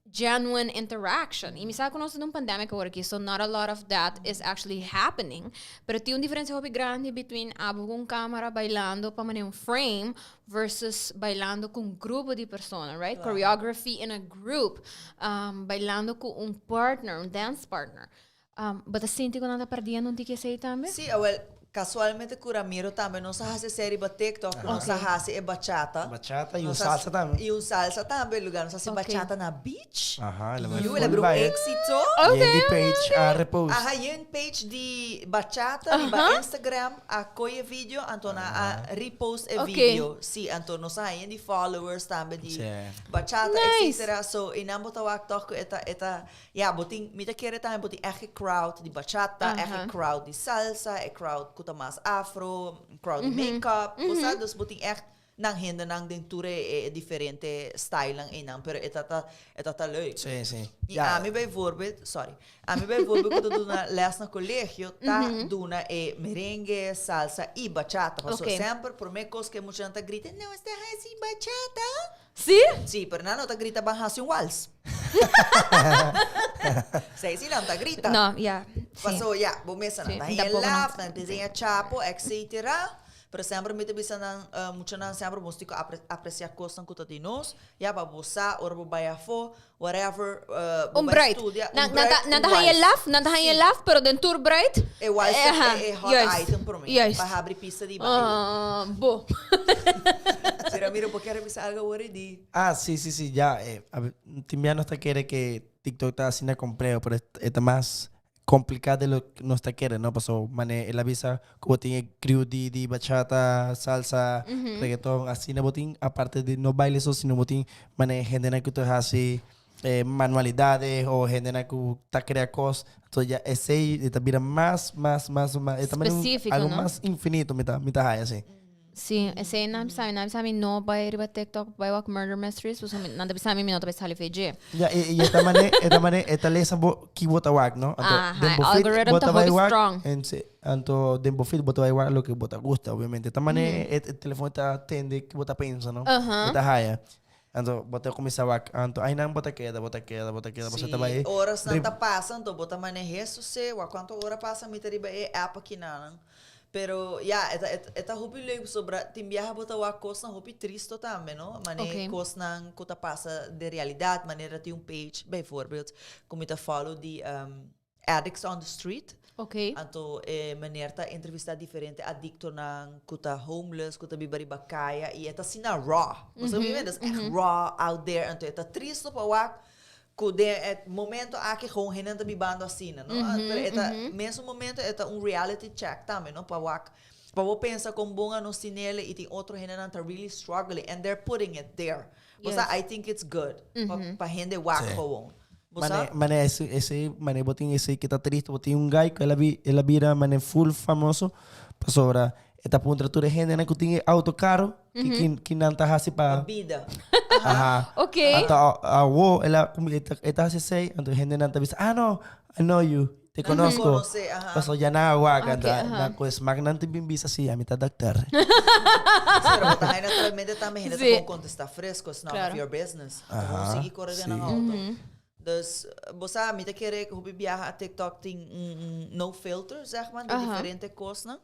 genuine interaction. Y mi sa cu nos ta den un pandemic awor aki, so not a lot of that is actually happening. Pero tin un diferencia hopi grandi between abo cu un camera bailando pa manera un frame versus bailando cu un grupo di persona, right? Choreography in a group, bailando cu un partner, un dance partner. Um, bo ta sinti ku nan ta perdiendo un tiki esei tambe? Sí, awel, casualmente cu Ramiro tambe nos a haci esei riba TikTok, cu nos a haci e bachata. Bachata y un Nos a- salsa tambe. Y un salsa tambe, lugar nos a haci Ok. bachata na beach. Aha, el a bai Yu, full el a bira un baile. éxito. Yen di page a repost. Aha, yen page di bachata riba Instagram a coy e video, anto nan a repost e Ok. video. Sí, anto nos a haña di followers tambe di Sí. bachata, Nice. etcetera. So, y nan bo ta wak toch cu e ta, e ta Ya, bo tin, mi ta kere tambe bo tin echt e crowd di bachata, echt e crowd di salsa, e crowd ku ta mas afro, crowd di make-up, bo sa, dus bo tin echt nan hendenan den tur e e diferente stylenan einan, pero e ta ta, e ta ta leuk. Sí, sí. I Ya. ami bijvoorbeeld, sorry, ami bijvoorbeeld ku ta duna les na colegio ta duna e merengue, salsa i bachata, pasobra Oké. semper prome kos ku e muchanan ta grita, nos ta hasi bachata. Sí? Sí, pero nan no ta grita ban hasi un wals. Sei sí nan ta grita. No, ja. Sí. Paso, ja, bo mesa nan Sí, ta haya tampoco nan- laf, nan ta enseña chapo, etcétera. Pero semper mi ta bisa nan, eh, muchanan semper bo tin ku apre- aprecia kosnan ku ta di nos. Ja, pa bo sa, ora bo bai afó, whatever, eh, bo Un bai bruid. studia, un Nan, nan ta, bruid, nan un ta haya wals. laf, nan ta haya laf, pero den tur bruid. E wals ta Aha, e, e hot juist, item promé. juist. Pa habri pista di baile. Ah, bo. Si Ramiro, bo kier bisa algo awor di? Ah, sí, sí, sí, ya. Eh, a ver, Timbiano no ta kere que TikTok ta asina complejo, pero e ta mas complicado de lo que nos ta kere, no? Paso, mane, el a bisa cu bo tin e crew di, di bachata, salsa, reggaeton, asina bo tin, aparte di no baile so, sino bo tin, mane, hendenan cu ta haci eh, manualidades o hendenan cu ta crea cos. Entonces ya esey e ta bira mas, mas, mas, mas, e ta mane un- Specifico, algo no? mas infinito mi ta, mi ta haya, si. Sí, esei nan bisa mi, nan bisa mi no bai riba TikTok, bai wak murder mysteries, pasobra mi, nan ta bisa mi mi no ta bai sali fe dje. Ja, i, i esta mane, esta mane, esta lesa bo ki bo ta wak, no? Anto, Aha, den bo feed algorithm bo ta ta bai hopi wak, strong. en se, anto den bo feed bo ta bai wak loke bo ta gusta, obviamente. Esta mane, e, e telefoon ta tende ki bo ta pensa, no? Aha. Bo ta haya. Anto, bo ta kuminsá wak, anto ainan bo ta keda, bo ta keda, bo ta keda, bo sa ta bai Sí, horas nan rib- ta pasa, anto bo ta manehe sosé, wak kuantu ora pasa mi ta riba e app akinanan. Pero ya, e ta e ta hopi leuk pasobra tin biaha bo ta wak kosnan hopi tristo tambe, no? Mane Ok. kosnan ku ta pasa den realidat, manera tin un page bijvoorbeeld ku mi ta follow di Addicts on the Street. Ok. Anto e meneer ta entrevista diferente adictonan ku ta homeless, ku ta biba riba kaya i e ta asina raw. Bo sa mi? Dus echt raw out there. Anto e ta tristo pa wak Cu den e momento aki gewoon hende ta bibando asina, no? Pero e ta, mesun momento e ta un reality check tambe, no? Pa wak, pa bo pensa con bon a nos tinele y tin otro hendenan ta really struggling and they're putting it there. Bo sa, I think it's good pa, pa hende wak gewoon. Bo sa? Mane, mane ese, ese, mane bo tin ese que ta triste, bo tin un guy cu el a bi, el a bira mane full famoso pasobra e ta puntra tur e hendenan cu tin e auto caro, ki, ki, ki nan ta haci pa Pa bida. Aha. Ok. Anto awo el a e ta e ta hasi esei, anto hendenan ta bisa, ah no, I know you, te conozco. Conoce, aha. Pasobra ya nan a wak, anto Ok, aha. nan ku smak nan tin bin bisa si, ami ta dokter. Sí, pero bo ta haña naturalmente tambe hende ta Sí. kon contesta fresco, it's none of Claro. your business. Anto bo Aha, sigui kore den nan sí. auto. Dus, bo sa, mi ta kere hopi biaha a TikTok tin un, un no filter, zeg maar, di diferente kosnan.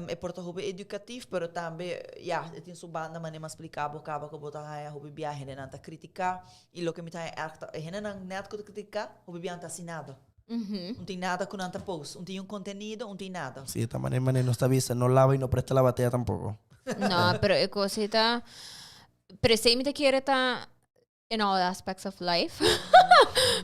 E por ta hopi educatief, pero tambe, ja, e tin su banda manera mas spliká bo kaba ku bo ta haña hopi biaha hendenan ta kritiká. I loke mi ta haña erg ta, e hendenan nèt ku ta kritiká, hopi biaha no ta hasi nada. No tin nada ku nan ta post, no tin un kontenido, no tin nada. Sí, ta manera manera nos ta bisa, no laba i no presta la batea tampoco. No, pero e kos ei ta, pero esei mi ta kere ta in all aspects of life.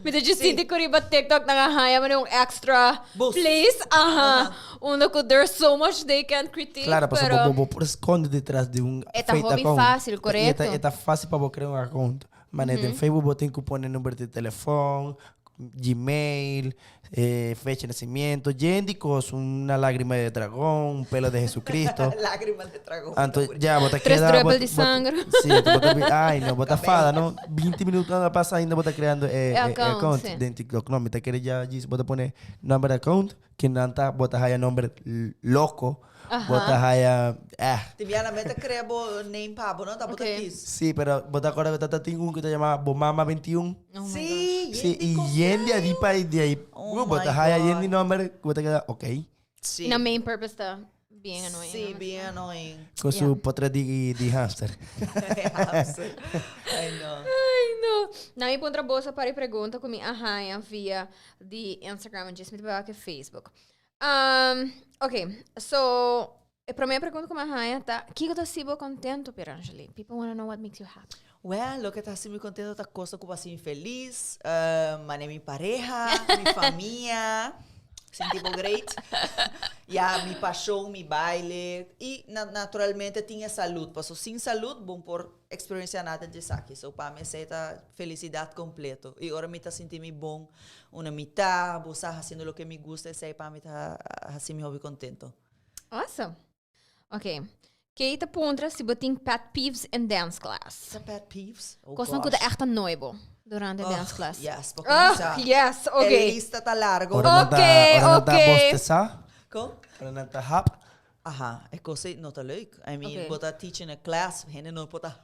Mi ta just sinti cu riba TikTok nan a haya manera un extra Boost. place. Aha. Unda cu there's so much they can critique. Claro, pasobra pero bo, bo por sconde detrás di un E ta fake hopi account. fácil, E correcto. ta, e ta fácil pa bo crea un account. Manera den Facebook bo tin cu pone number di telefon, Gmail, eh, fecha de nacimiento, yen di cos, una lágrima de dragón, un pelo de Jesucristo. Lágrima de dragón. Anto, ya, bo ta Tres keda... druppel bo- di bo- sanger. Sí, anto bo ta bi- ay, no, bo ta fada, no? 20 minutos nada pasa ainda bo ta creando eh, E eh, account, account sí. den TikTok. No, mi ta kere ya, djis, bo ta pone nomber de account, que nan ta, bo ta haya nomber l- loco, bo ta haya, eh. Tibiana, meta crea bo name pa bo, no? Ta bo ta Ok. kies. Sí, pero bo ta acorda que tata tin un que ta llama Bo Mama 21. Oh my Sí, Sí, yen y di yen de ahí pa de ahí, Oh uh, bo my ta haya yen God. di nomber, bo ta queda, ok. Sí. Na main purpose ta bien annoying. Sí, no? bien annoying. Con su potre di, di hamster. I know. Ay, no. Na mi puntra boso para pregunta cu mi a haya via di Instagram en djis mi ta ke Facebook. Um, ok, so e prome pregunta cu mi a haya ta, Kiko ta haci bo contento, Pierangeli? People wanna know what makes you happy. Well, loke ta haci mi contento ta cosa cu bo haci mi feliz, uh, mane mi pareha, mi famia, sinti bo great. Ya, mi pasion, mi baile y na naturalmente tin e salud, paso sin salud bo por experiencia nada di esaki. So pa mi esey ta felicidad completo. Y ora mi ta sinti mi bon, una mi ta, bo sa haciendo loke mi gusta, esey pa mi ta haci mi hopi contento. Awesome. Ok. Kay ta puntra si bo tin pet peeves in dance class. Sa pet peeves? Oh Cosnan cu ta gosh. echt annoy bo durante Ugh, dance class. Yes, bo Ugh, cuminsa. yes, ok. E lista ta largo. Ora nan ta, Ok, ora nan ta ok. bosteza, Con? ora nan ta hap. Aha, e cos ei no ta leuk. I mean, Ok. bo ta teaching a class, hende no por ta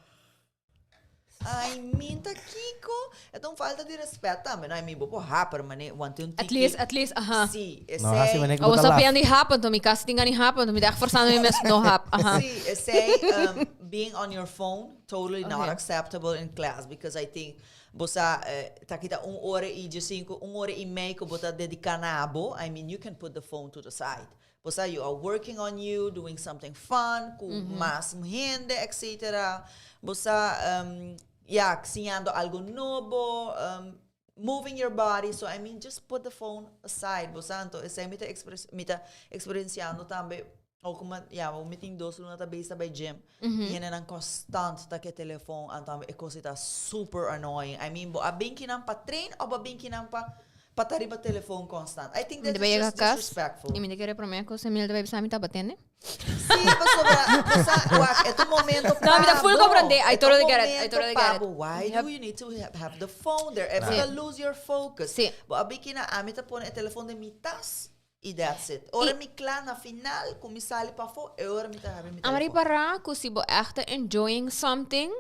I mean, ta kiko? E ta un falta di respet tambe, no? I mean, bo por haper, mane, want un At tiki. least, at least, aha. Sí, No, hasi esei. mane ku Awo bo ta sa laf. pian di hap, anto mi kasi tin gana di hap, anto mi ta echt forzando mi mes no hap. Aha. Sí, esei, um, being on your phone, totally not Okay. acceptable in class, because I think bo sa, eh, ta kita un ora i diesinco, un ora i mei ku bo ta dedica na bo, I mean, you can put the phone to the side. Bo sa, you are working on you, doing something fun, ku mas hende, etc. Bo sa, um, ya, siñando algo nobo, um, moving your body. So, I mean, just put the phone aside. Bo sa, anto, esei mi ta expres, mi ta experienciando tambe, o kuma, ya, mi tin dos luna ta bezig ta bai gym. I hendenan constant ta ke telefon, anto e kos ei ta super annoying. I mean, bo a bin kinan pa train o bo a bin kinan pa Pa ta riba telefon constant. I think Mi that ta is yega just cas disrespectful. y mi ta kere prome cos Emil ta bay bisa mi tabata tende. Sí, pasobra, pasobra, wak, e ta un momento No, mi ta full pa bo. comprende. I E ta un totally get it. I momento totally pa get it. bo. Why Yep. do you need to have the phone there? If Sí. you lose your focus. Sí. Bo a biki na ami ta pone e telefon den mi tas y that's it. Ora Y- mi kla na final, ku mi sali pafó, e ora mi ta habri mi Ama telefon. ripara ku si bo echt ta enjoying something,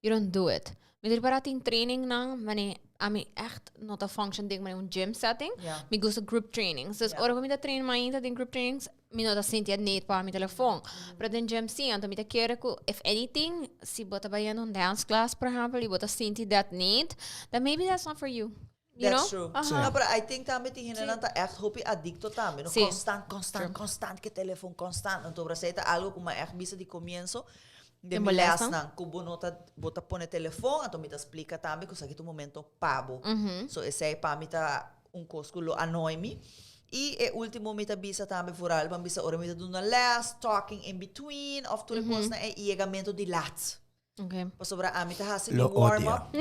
you don't do it. Mi ta ripara tin training nan, mane ami echt no ta function den mane un gym setting. Ja. Mi gusta group trainings. Dus Ja. ora ku mi ta train mainta den group trainings, mi no ta sinti e need pa mi telefon. Pero den gym si, anto mi ta kere ku if anything, si bo ta bayendo un dance class, por ehempel, y bo ta sinti that need, then maybe that's not for you. You That's know? true. Aha. No, pero I think tambe tin hendenan ta echt hopi adicto tambe, no? Sí. Constant, constant, constant ke telefon, constant. Anto Brasei ta algo ku mi a echt bisa di comienzo Te den mi molesta? lesnan, ku bo no ta, bo ta pone telefon, anto mi ta splika tambe ku esaki ta un momento pa bo. So esei pa mi ta un kos ku lo annoy mi. I e ultimo mi ta bisa tambe vooral, bo a bisa ora mi ta duna les, talking in between, of tur e kosnan e yegamento di lat. Okay. Pasobra ami ta hasi mi Lo warm odia. up.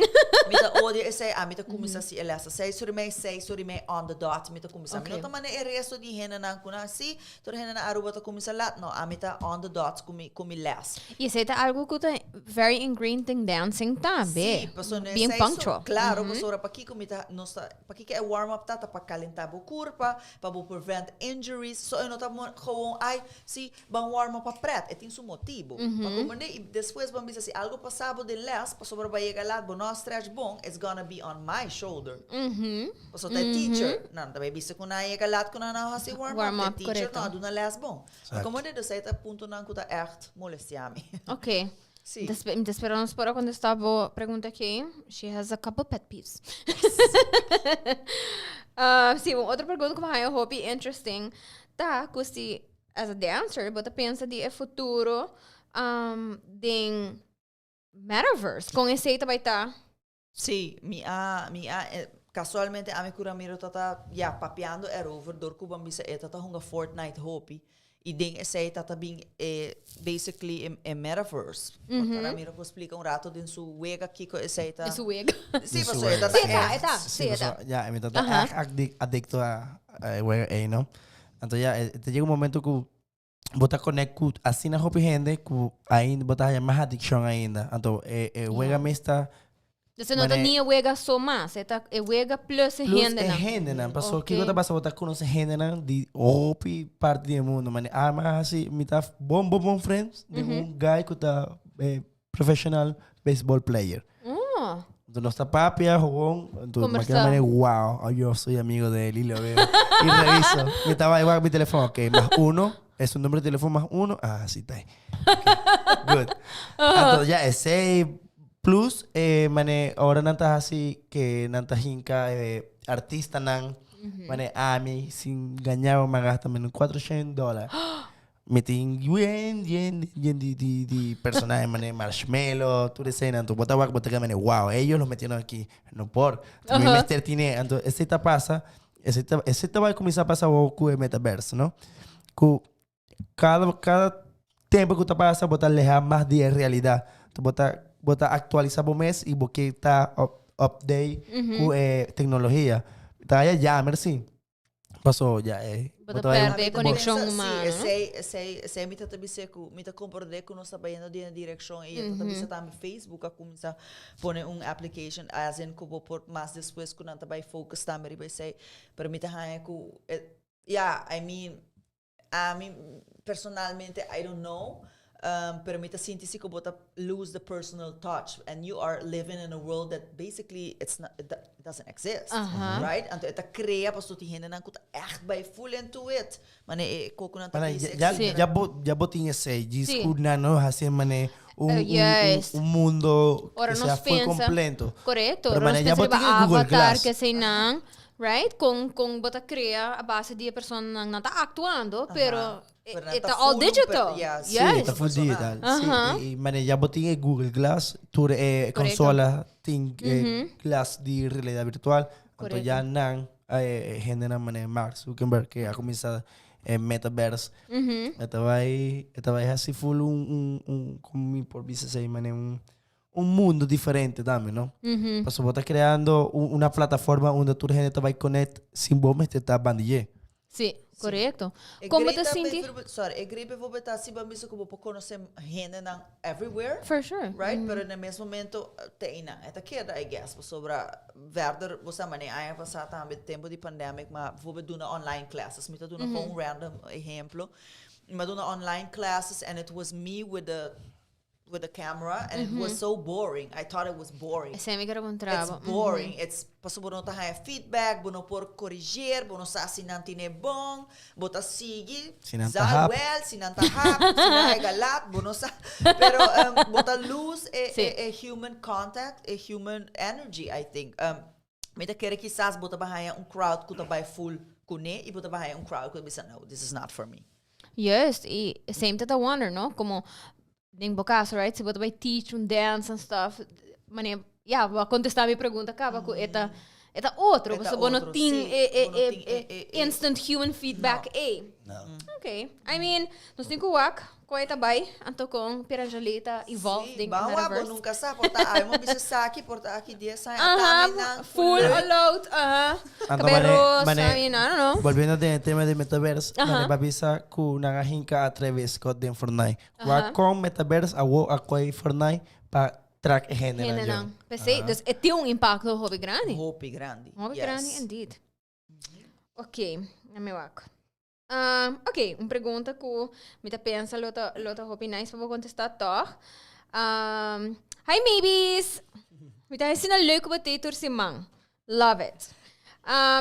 Mi ta odia esei, ami ta kuminsá si e lès a seis ora i mei, seis ora i mei on the dot mi ta kuminsá. Mi no Okay. ta manda e resto di hendenan ku nan si, tur hendenan Aruba ta kuminsá lat. No, ami ta on the dot ku mi ku mi lès. I esei ta algo ku ta very ingrained den dancing tambe. Sí, pasobra Being esei so, punctual. klaro, pasobra pakiko mi ta nos ta pakiko e warm up ta ta pa kalentá bo kurpa, pa bo prevent injuries. So e no ta gewoon ai si Ban warm up pa pret, e tin su motibu. Pa comprende y despues ban bisa si algo pasa bo den les, pasobra bo a yega laat, bo no a stretch bon, it's gonna be on my shoulder. Pasobra ta e teacher. Nan ta bay bisa cu nan a yega laat cu nan a haci warm up, Warm ta e up, teacher no a correcto. duna les bon. Pa Exacto. comprende, dus ey ta puntonan cu ta echt molestia mi. Ok. Sí. Mi ta spera nos por a contesta bo pregunta aki. She has a couple pet peeves. Uh, sí, un otro pregunta cu mi haya hopi interesting ta cu si as a dancer bo ta pensa di e futuro um, den metaverse. Con esey ta bay ta? Sí, mi a, mi a, eh, Casualmente ami cu Ramiro tata, ya, papiando erover dor cu bo bisa e tata hunga Fortnite hopi y den esey tata bin e basically e, e metaverse. Mm -hmm. Ramiro por splica un rato den su wega kico esey ta. Den su wega. Sí, Den su paso e wega. tata Sí, e ta, echt. e ta, sí, e ta. Ya, mi tata echt adicto a e wega ey, no? Anto ya, te llega un momento cu bo ta connect cu asina hopi hende cu ainda bo ta haya mas adiccion ainda. Anto e e wega mes ta Entonces no ta Mane- ni e wega so mas, e ta e wega plus e plus e hendenan. hendenan. Paso Ok. kiko ta pasa bo ta conoce hendenan di hopi parti di e mundo. Mane ama hasi mi ta bon bon bon friends di un guy cu ta eh, professional baseball player. Oh. Entonces nos ta papia, jugón. Entonces me quedo Conversar. manera, wow, oh, yo soy amigo de él y lo veo. Y reviso. Yo estaba igual con mi teléfono, ok, más uno. Es un número de teléfono más uno. Ah, sí está ahí. Ok, Good. Entonces ya, ese plus, eh, mane, ahora nantas así, que nantas hinca, eh, artista nan, mane, a mí, sin gañar, me gasta menos 400 dólares. Mi tin bien, bien, bien di, di, di personaje, mane, Marshmello, tur escena, entonces, bota wak, bota mane, wow, ellos los metieron aquí, no por. Entonces, mi mester tiene, entonces, ese ta pasa, ese ta va a comenzar a pasar ku el metaverso, no? Ku cada tempo que ta pasa, bota alejar más de realidad. Entonces, bota, bota actualizar bo mes y bo que ta update ku tecnología. Ta ya ya, merci. Pasó ya, eh. Bo ta Bo ta bai- perde conexión humana, no? Esey mi ta bisa cu mi ta comprende cu nos ta bayendo den e direccion y ta bisa tambe Facebook a cuminsa pone un application as in cu bo por mas despues cu nan ta bay focus tambe riba esey, pero mi ta haya cu ya, I mean, ami personalmente I don't know. Pero mi ta sinti si ku bo ta lose the personal touch and you are living in a world that basically it's not, it doesn't exist. Right? Anto e ta krea pasobra tin hendenan ku ta echt bai full into it. Mane e kokonan ta Mane, bisa, ya, etcetera. ya bo tin esei, djis Sí. ku nan no hasi mane un, Juist. un mundo Ora que nos sea full pensa. completo. Correcto. Pero Ora mane, nos ya pensa bo riba tin e Google avatar Glass. que sei nan, right? Con bo ta crea a base di e persona nan ta actuando, pero Pero nan e ta ta all full digital. yeah, sí. Sí, Yes. ta full digital. Aha. Sí, y mane, ya bo tin e Google Glass, tur e Correcto. consola tin glass di realidad virtual. Anto Correcto. ya nan hendenan mane Mark Zuckerberg que a cuminsa e metaverse. E ta bai hasi full un como mi por bisa esey mane un mundo diferente tambe, no? Pasobra bo ta creando una plataforma unda tur hende ta bai connect sin bo mester ta bandillé. Sí, correcto. E Como great ta ta sinti? bijvoorbeeld, sorry, e great bijvoorbeeld ta si bo bisa cu bo por conoce hendenan everywhere. For sure. Right? Pero na mes momento te einan. E ta keda, I guess, pasobra verder, bo sa manera aña pasa tambe tempo di pandemic, ma bijvoorbeeld duna online classes. Mi ta duna gewoon un random ehemplo. Mi a duna online classes and it was me with the camera and it was so boring. I thought it was boring. Esey mi kier puntra. It's boring. It's paso bo no ta haya feedback, bo no por corrigeer, bo no sa si nan tine bon, bo ta sigui, Si nan ta zal hap. wel, si nan ta hap, si nan haya galat, bo no sa. Pero bo ta lose e, e human contact, e human energy, I think. Mi ta kere kisas bo ta haya un crowd ku ta bai full kune y bo ta haya un crowd ku ta bisa, "No, this is not for me." Juist, y same ta wonder, no? Como den bo caso, right? Si bo ta bay teach un dance and stuff, mane, ja, bo a contesta mi pregunta caba cu e ta otro, E ta paso bo no otro, tin sí, e, bo no e, tin e, instant human feedback e. No. Ok. I mean, nos tin cu wak, con e ta bay, anto con Pierangelita evolve Sí, den bam, bo metaverse. nunca sa, por ta ay mo bisa saki, por ta aki 10 aña, tambe nan Full leuk. all out, aha. Anto, Cabelo rosa, mane, I mean, I don't know. Volviendo den tema di metaverse, mane bo a bisa ku nan a hinka a Travis Scott den Fortnite. Wa kon metaverse awo a koi Fortnite pa track e hende Hende nan nan. jong. Pesey, dus e tin un impacto hopi grandi. Hopi grandi. Hopi grandi, indeed. Ok, na mi wak. Ok, un pregunta ku mi ta pensa lo ta hopi nice pa bo contesta toch. Hi maybes! Mi ta asina leuk bo te tur siman. Love it.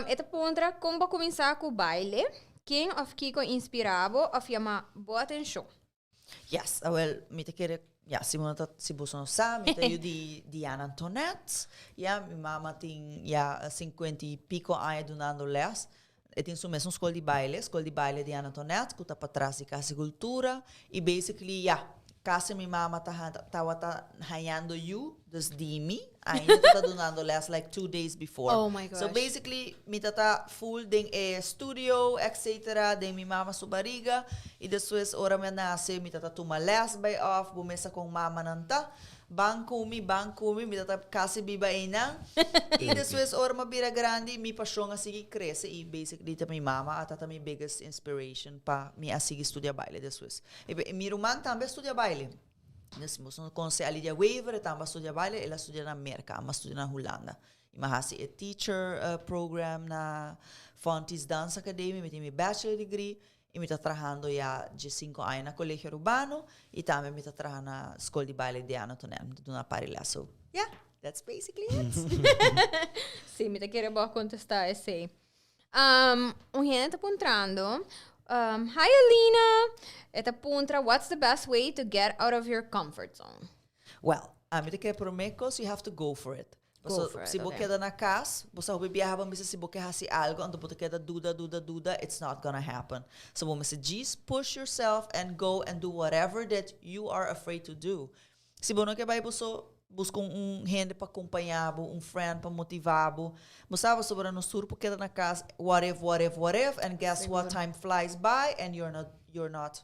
E ta puntra kon bo a cuminsa ku baile, ken of kiko a inspira bo of yama bo atencion? Yes, ah, well, mi ta kere, ja, si bo ta, si bo no sa, mi ta yu di Diana Antoinette. Ja, mi mama tin ja 50 y pico aña dunando les. E tin su mesun scol di baile, scol di baile Diana Antoinette, ku ta patras di Cas di Cultura. Y basically, ja, Casi mi mama ta tawata hayando yu, dus di mi, ainda ta dunando les like 2 days before. Oh my So gosh. basically, mi tata full den e studio, etc., den mi mama su bariga, y despues ora mi nace, mi tata tuma les bij off, bo mesa con mama nan ta, ban cu mi, mi tata casi biba einan. Y despues ora mi a bira grandi, mi pasion a sigui crece y basically ta mi mama, a tata mi biggest inspiration pa mi a sigui studia baile despues. Y mi ruman tambe a studia baile. Dus nos conoce a Lydia Weaver, tambe a studia baile, el a studia na Merca, ami a studia na Hulanda. Y mi a hasi e teacher program na Fontes Dance Academy, mi tin mi bachelor degree, y mi ta trahando ya di 5 aña na Colegio Urbano, y tambe mi ta trahando na Scol di Baile Diana Tonel, mi ta duna par di les. So, yeah, that's basically it. Si, mi ta kere bo contesta esey. Un hende ta puntrando. Hi Alina. E ta puntra, what's the best way to get out of your comfort zone? Well, ami ta kere prome cos, you have to go for it. Go So, for it, si bo keda na cas, bo sa biaha bo bisa si bo ke hasi algo, anto bo keda duda, duda, duda, it's not gonna happen. So bo mester just push yourself and go and do whatever that you are afraid to do. Si bo no ke bay, bo so busca un hende pa acompaña bo, un friend pa motiva bo. Bo sabi sobre nos tur por keda na cas, what if, what if, what if, and guess what? Time flies by and you're not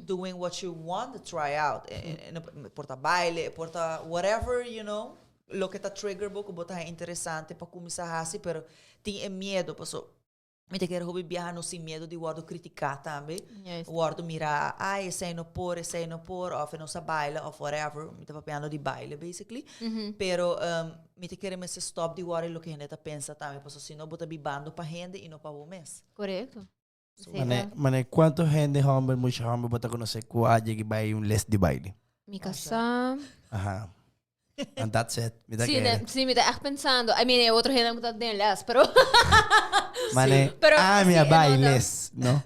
doing what you want to try out. Por ta baile, por ta whatever, loke ta trigger bo, cu bo ta interesante pa cuminsa hasi, pero tin e miedo, paso mi ta kere hopi biaha no sin miedo di wordo critica tambe. Wordo mira, ai, esey no por, esey no por, of no sa baile, of whatever. Mi ta papiando di baile, basically. Pero mi ta kere mester stop di worry loke hende ta pensa tambe, paso si no bo ta bibando pa hende y no pa bo mes. Correcto. Mane, mane, cuanto hende homber, mucho homber, bo ta conoce cu a yega bay un les di baile? Mi casa. Aha. And that's it. Mi ta Si, kere. Si, mi ta echt pensando. I mean, e otro hende cu ta den les, pero Mane, Pero, ah, mi si, a e bay no ta- les, no?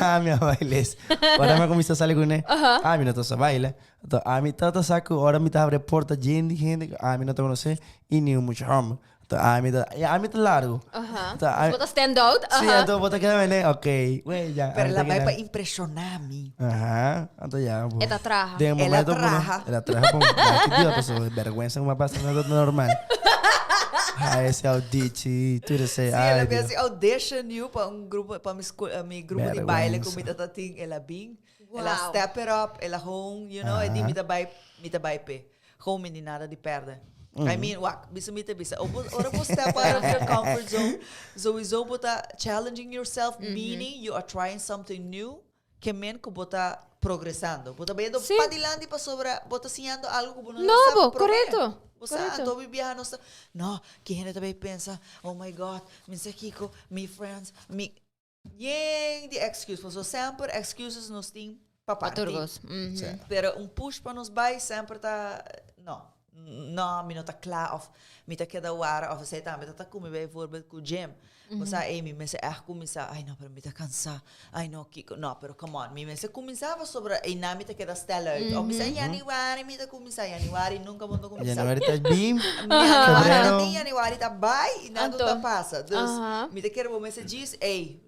Ah, mi a bay les. Ora mi cuminsa sali cu ne. Ah, mi no ta sa baile. Anto, ah, mi tata sa cu ora mi ta habri porta yen di hende, ah, mi no ta conoce y ni un mucho homber. Anto, ah, mi ta, ya, ah, mi ta largo. Anto, ah, Bo ta stand out. Si, anto bo ta keda mene, ok, wey, ya. Pero ah, mi la ta bay keda- pa impresiona mi. Aha, anto ya. Bo. E ta traha. Den Ela momento, bueno, traha. ela traha pa un que Dios, paso, vergüenza como pasa, no es normal. Ai, ese audition, tur ese, Si, ai, ela Dios. bin hasi audition you pa un grupo, pa mi grupo di baile Vergüenza. cu mi tata tin, el a bin. El a step it up, el a home, e di mi ta bay pe. Gewoon mi ni nada di perde. I mean, wak, bisa mi ta bisa. Ora bo step out of your comfort zone, sowieso bo ta challenging yourself, meaning you are trying something new, ke men cu bo ta progresando. Bo ta bayendo padilanti pa sobra, bo ta siñando algo cu bo no Nobo, sabi prome. Bo sa, Correcto. anto mi biaha no sa, no, cu hende tambe pensa, oh my God, mi sa kiko, mi friends, mi yen di excuse, paso semper excuses nos tin pa parti. Pa tur cos. Pero un push pa nos bay semper ta, no. No, mi no ta cla of mi ta keda wara of esey tambe ta cu mi bijvoorbeeld cu gym. Mm -hmm. Ey, mi mester echt cuminsa, ay no, pero mi ta cansa. Ay no, kiko, no, pero come on, mi mester cuminsa sobre ey na mi ta keda stel uit. Of mi sa januari mi ta cuminsa, januari nunca mi no cuminsa. Januari ta bim. Januari Febrero. tin januari ta bay y nada Anto. ta pasa. Dus mi ta kere bo mester djis, ey,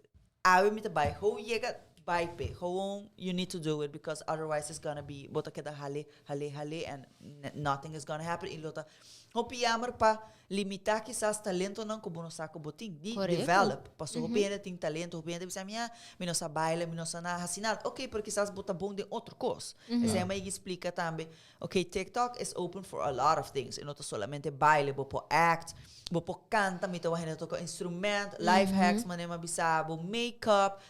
awe mi ta bay, gewoon yega bay pe. Gewoon you need to do it because otherwise it's gonna be bo ta keda hale, hale, hale and nothing is gonna happen. Y lo ta hopi jammer pa limita quizás talento nan cu bo no sa cu bo tin. Di develop. Paso hopi hende tin talento, hopi hende bisa mi, ah, mi no sa baila, mi no sa nada, hasi nada. Ok, pero quizás bo ta bon den otro cos. Esey mi explica tambe. Ok, TikTok is open for a lot of things. Y no ta solamente baile, bo por act, bo por canta, mi ta hende toca instrument, life hacks, manera bisa, bo make-up,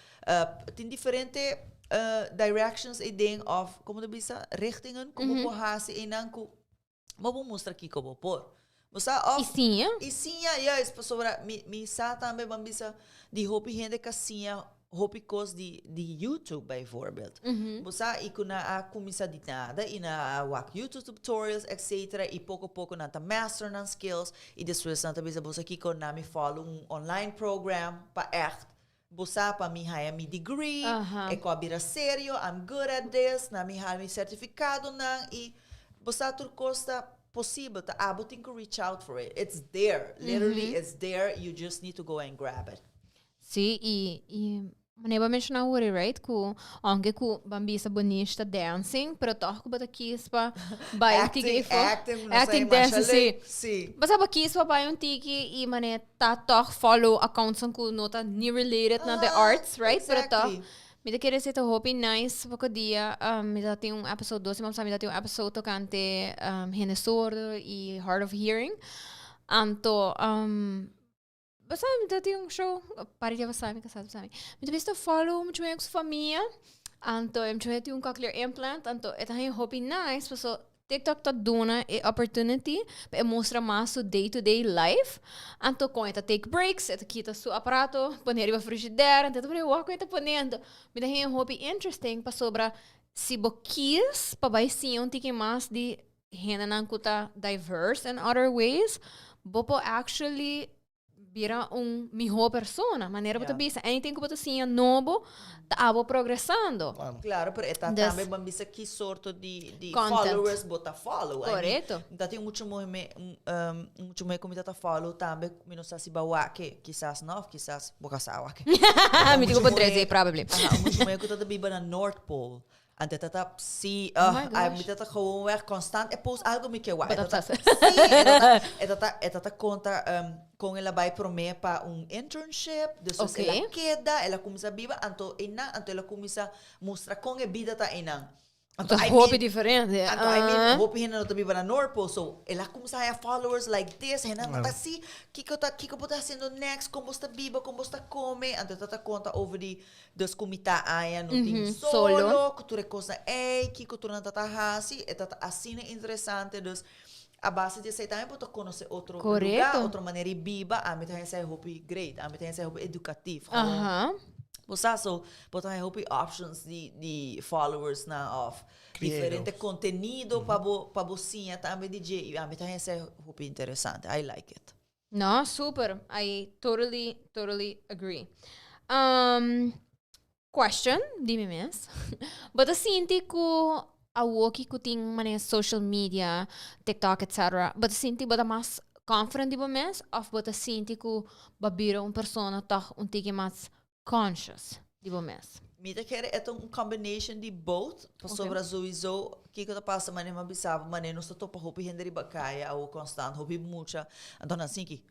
tin diferente directions y ding of, con ta bisa, richtingen, con bo por hasi y nan cu, bo por mustra kico bo por. Bo sa, of, Y si, eh? Y siña, juist, pasobra mi sa tambe ban bisa di hopi hende cu siña hopi cos di YouTube bijvoorbeeld. Bo sa y cu nan a cuminsa di nada y nan a wak YouTube tutorials, etc. Y poco poco nan ta master nan skills y despues nan ta bisa, bo sa kico, na mi follow un online program pa echt bo sa pa mi haya mi degree, e cu a bira serio, I'm good at this, na mi haya mi certificado nan y bo sa tur cos ta posibel, ta abo tin to reach out for it. It's there. Literally, it's there. You just need to go and grab it. Si, y Manera bo a menciona awor, right, cu aunke cu ban bisa bo niche ta dancing, pero toch cu bo ta kies pa bai un tiki Acting, efo. acting, no Acting, sa dancing, masha si. leuk. Si. Bo sa bo kies pa bai un tiki y manera ta toch follow accounts cu no ta ni related na the Ah, arts, right? Pero toch, exactly. mi ta kere esey ta hopi nice poko dia, mi ta tin un episode, dos siman pasa mi ta tin un episode tocante hende sordo y hard of hearing. Anto, Bo sa mi ta tin un show, par di dia pasá mi kasá pasá mi. Mi ta bisa follow mucho mehor ku su famia. Anto e mucho mehor tin un cochlear implant, anto e ta haña hopi nice paso TikTok ta duna e opportunity pa e mustra mas su day to day life. Anto kon e ta take breaks, e ta kita su aparato, pone riba frigidaire, anto e ta pone wak ku e ta pone. Anto mi ta haña hopi interesting pasobra si bo kies pa bai siña un tiki mas di hendenan ku ta diverse in other ways, bo por actually bira un mihó persona. Manera bo ta bisa, anything ku bo ta siña nobo, ta abo progresando. Claro, pero e ta Dus- tambe ban bisa ki sorto di, di Content. followers bo ta follow. I mean, Correcto. ta tin mucho muhe, mucho muhe ku mi ta ta follow tambe, mi no sa si bo wak e, kisas no, of kisas bo ka sa wak e. Mi tin ku por tres ei, probably. Aha, mucho muhe ku ta ta biba na North Pole. Ante tata, si, Oh my ah, gosh. mi tata gewoonweg constant e post algo mi ke wak. Bo E ta tata, obsessed. si, e tata, e tata, e tata conta um, con el a bai prome pa un internship, dus Oké. el a keda, el a cuminsa biba, anto einan, anto el a cuminsa mustra con e bida ta einan. Anto, Ta I hopi mean, diferente. Anto, I mean, Ah. hopi hende no ta biba na Noordpool, so el a cuminsa haya followers like this, hende ta si, kiko ta, kiko bo ta haciendo next, con bo sta biba, con bo sta come, anto e tata conta over di Dus ku mi ta aña no tin Solo. solo, ku tur e kosnan ei, kiko tur nan ta ta hasi, e ta ta asina interesante. Dus a base di esei tambe bo ta konosé otro lugá, Korekto. otro manera di biba. Ami ta hesei hopi great, ami ta hesei hopi edukatief. Gewoon, bo sa, so bo ta haña hopi options di di followersnan òf diferente Creators. kontenido pa bo pa bo siña tambe di dje. I ami ta hesei hopi interesante. I like it. No, super. I totally, totally agree. Um, question, di mi mes. Bo ta sinti ku awoki ku tin manera social media, TikTok, etc. Bo ta sinti bo ta mas confident di bo mes of bo ta sinti ku bo a bira un persona tog un tiki mas conscious di bo mes? Mi ta kere e ta un combination di both, pasobra sowieso kiko ta pasa manera mi a bisa bo, manera nos ta topa hopi hende riba kaya awo constant, hopi mucha, anto nan sinki.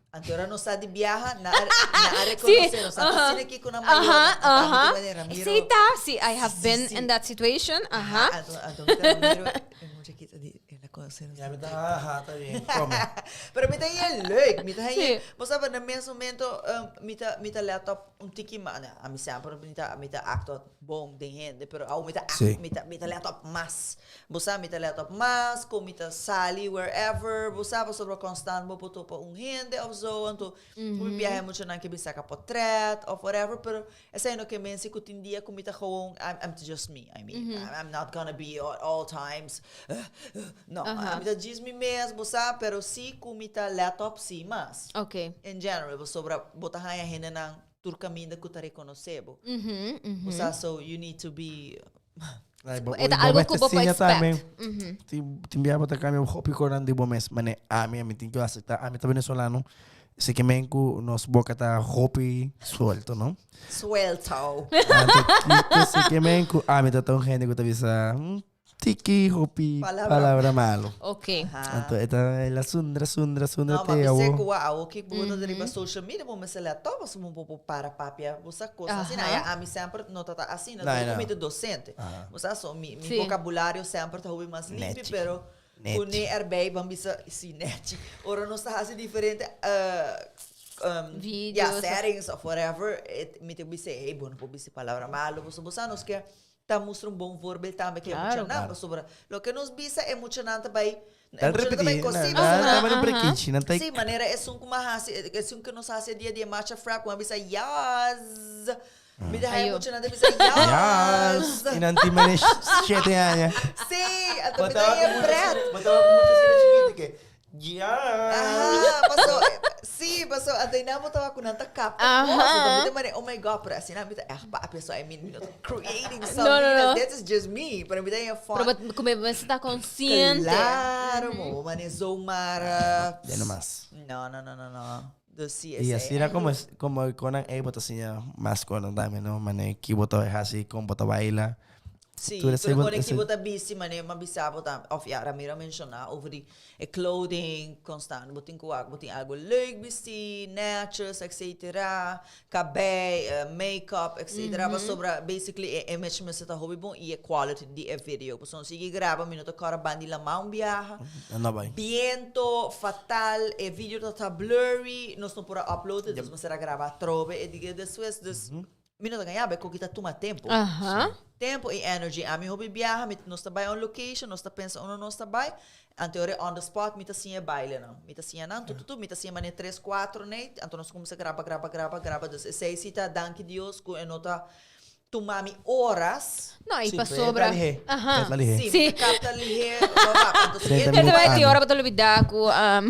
Anto ora nos sa di biaha, nan a nan a reconoce nos, nan ta asina aki ku nan mayornan, anto ami ta manera miro. Si ta, si, I have been Si, si. in that situation, aha. Anto anto mi ta miro e mucha kita di el a conoce nos. Ya mi ta aha, ta bien, come. Pero mi ta haña leuk, mi ta haña, Sí. bo sabe na mes momento um, mi ta mi ta let op un tiki ma, no, ami semper mi ta mi ta actua bon den hende, pero awo mi ta act, Sí. mi ta mi ta let op mas. Bo sa mi ta let op mas, kon mi ta sali wherever, bo sa pasobra constant bo por topa un hende of zo, anto mi biaha muchanan ke bin saka potret of whatever, pero Esei no ke men si ku tin dia ku mi ta gewoon, I'm, I'm just me, I mean, I'm not gonna be at all times, no, ami ta djis mi mes, bo sa, pero si ku mi ta let op si mas. In general, pasobra bo ta haña hendenan tur kaminda ku ta rekonosé bo. Bo sa, so you need to be Ai, bo, E ta bo algo mester ku bo por siña tambe. expect. Tin, tin bia bo ta cambia hopi konan di bo mes. Mane, ami, ami tin ku acepta, ami ta venezolano. Si ke men ku nos boka ta hopi suelto, no? Suelto. Anto, kiko si ke men ku ami ta ta un hende ku ta bisa, mm, tiki hopi Palabra. palabra malo. Ok. Anto, e ta el a sundra, sundra, sundra No, ma te mi awo. se ku awo ki bo ta riba social media, bo mester let op, pasobra bo por para papia bo sa kos asina. Aha. Ya ami semper no ta ta asina, No, tur no. ku mi ta docente. Bo sa, so mi, mi Sí. vocabulario semper ta hopi mas limpi, Nechi. pero Nechi. ku ne erbij ban bisa si nechi. Ora nos ta hasi diferente Videos ya, of- settings of whatever, et, mi ta bisa, hey, bo no por bisa palabra malo, bo sa nos ke ta mustra un bon voorbeeld tambe ke e Claro. muchanan, pasobra loke nos bisa e muchanan ta bai, e Ta muchanan ta bai repetí, kosí, na, pasobra na, ta bai prekichi, nan ta Sí, manera esun ku m'a hasi, esun ku nos hasi e dia di e marcha frap, ku m'a bisa yas. Mi ta haya Ayo. muchanan ta bisa yas. Yas. I nan tin mane shete aña. Sí, anto mi ta haya pret. Bo tabata ku mucha asina chikito ke yas. Aha, paso, sí, paso, anto nan bo tabata ku nan ta kapta Aha. kos, anto mi ta mane, oh my God, pero asina mi ta echt papia, so I mean, mi no ta creating something, No, no, no. this is just me, pero mi ta haya fun. Pero bo ku bo mester ta konsiente. Claro, bo mane zomaar. Ya no mas. No, no, no, no, no. Dus si Y esei. asina como es, como e konan ey bo ta siña mas konan tambe, no? Mane ki bo ta hasi, kon bo ta baila. Sí, Tur esei tur bo- kone ki esei- bo ta bisti, mane m'a bisa bo tam, of ja, Ramiro a menciona over di e clothing constant. Bo tin ku wak, bo tin algo leuk bisti, netjes, etcetera. Kabei, make-up, etcetera. Pasobra basically e image mester ta hopi bon y e quality di e video. Pasobra si ki graba mi no ta kòrda ban di lamá un biaha. No bai. Biento fatal, e video ta ta blurry, nos no por a upload e, dus mester a graba atrobe e dia despues. Dus mi no ta gaña, bo e koki ta tuma tempo. Tempo y energy. Ami hopi biaha, mi nos ta bai on location, nos ta pensa unda nos ta bai, anto ora on the spot mi ta siña e bailenan. Mi ta siña nan tututu, mi ta siña manera tres, cuatro nei, anto nos cuminsa graba, graba, graba, graba. Dus esey si ta danki Dios cu e no ta tuma mi horas. No, y Sí, pasobra. pero e ta lihé. Aha. E ta lihé. Sí, mi ta capta lihé, wap, anto si e 30 Te minuut bai ti ami. ora bo ta lubida cu um,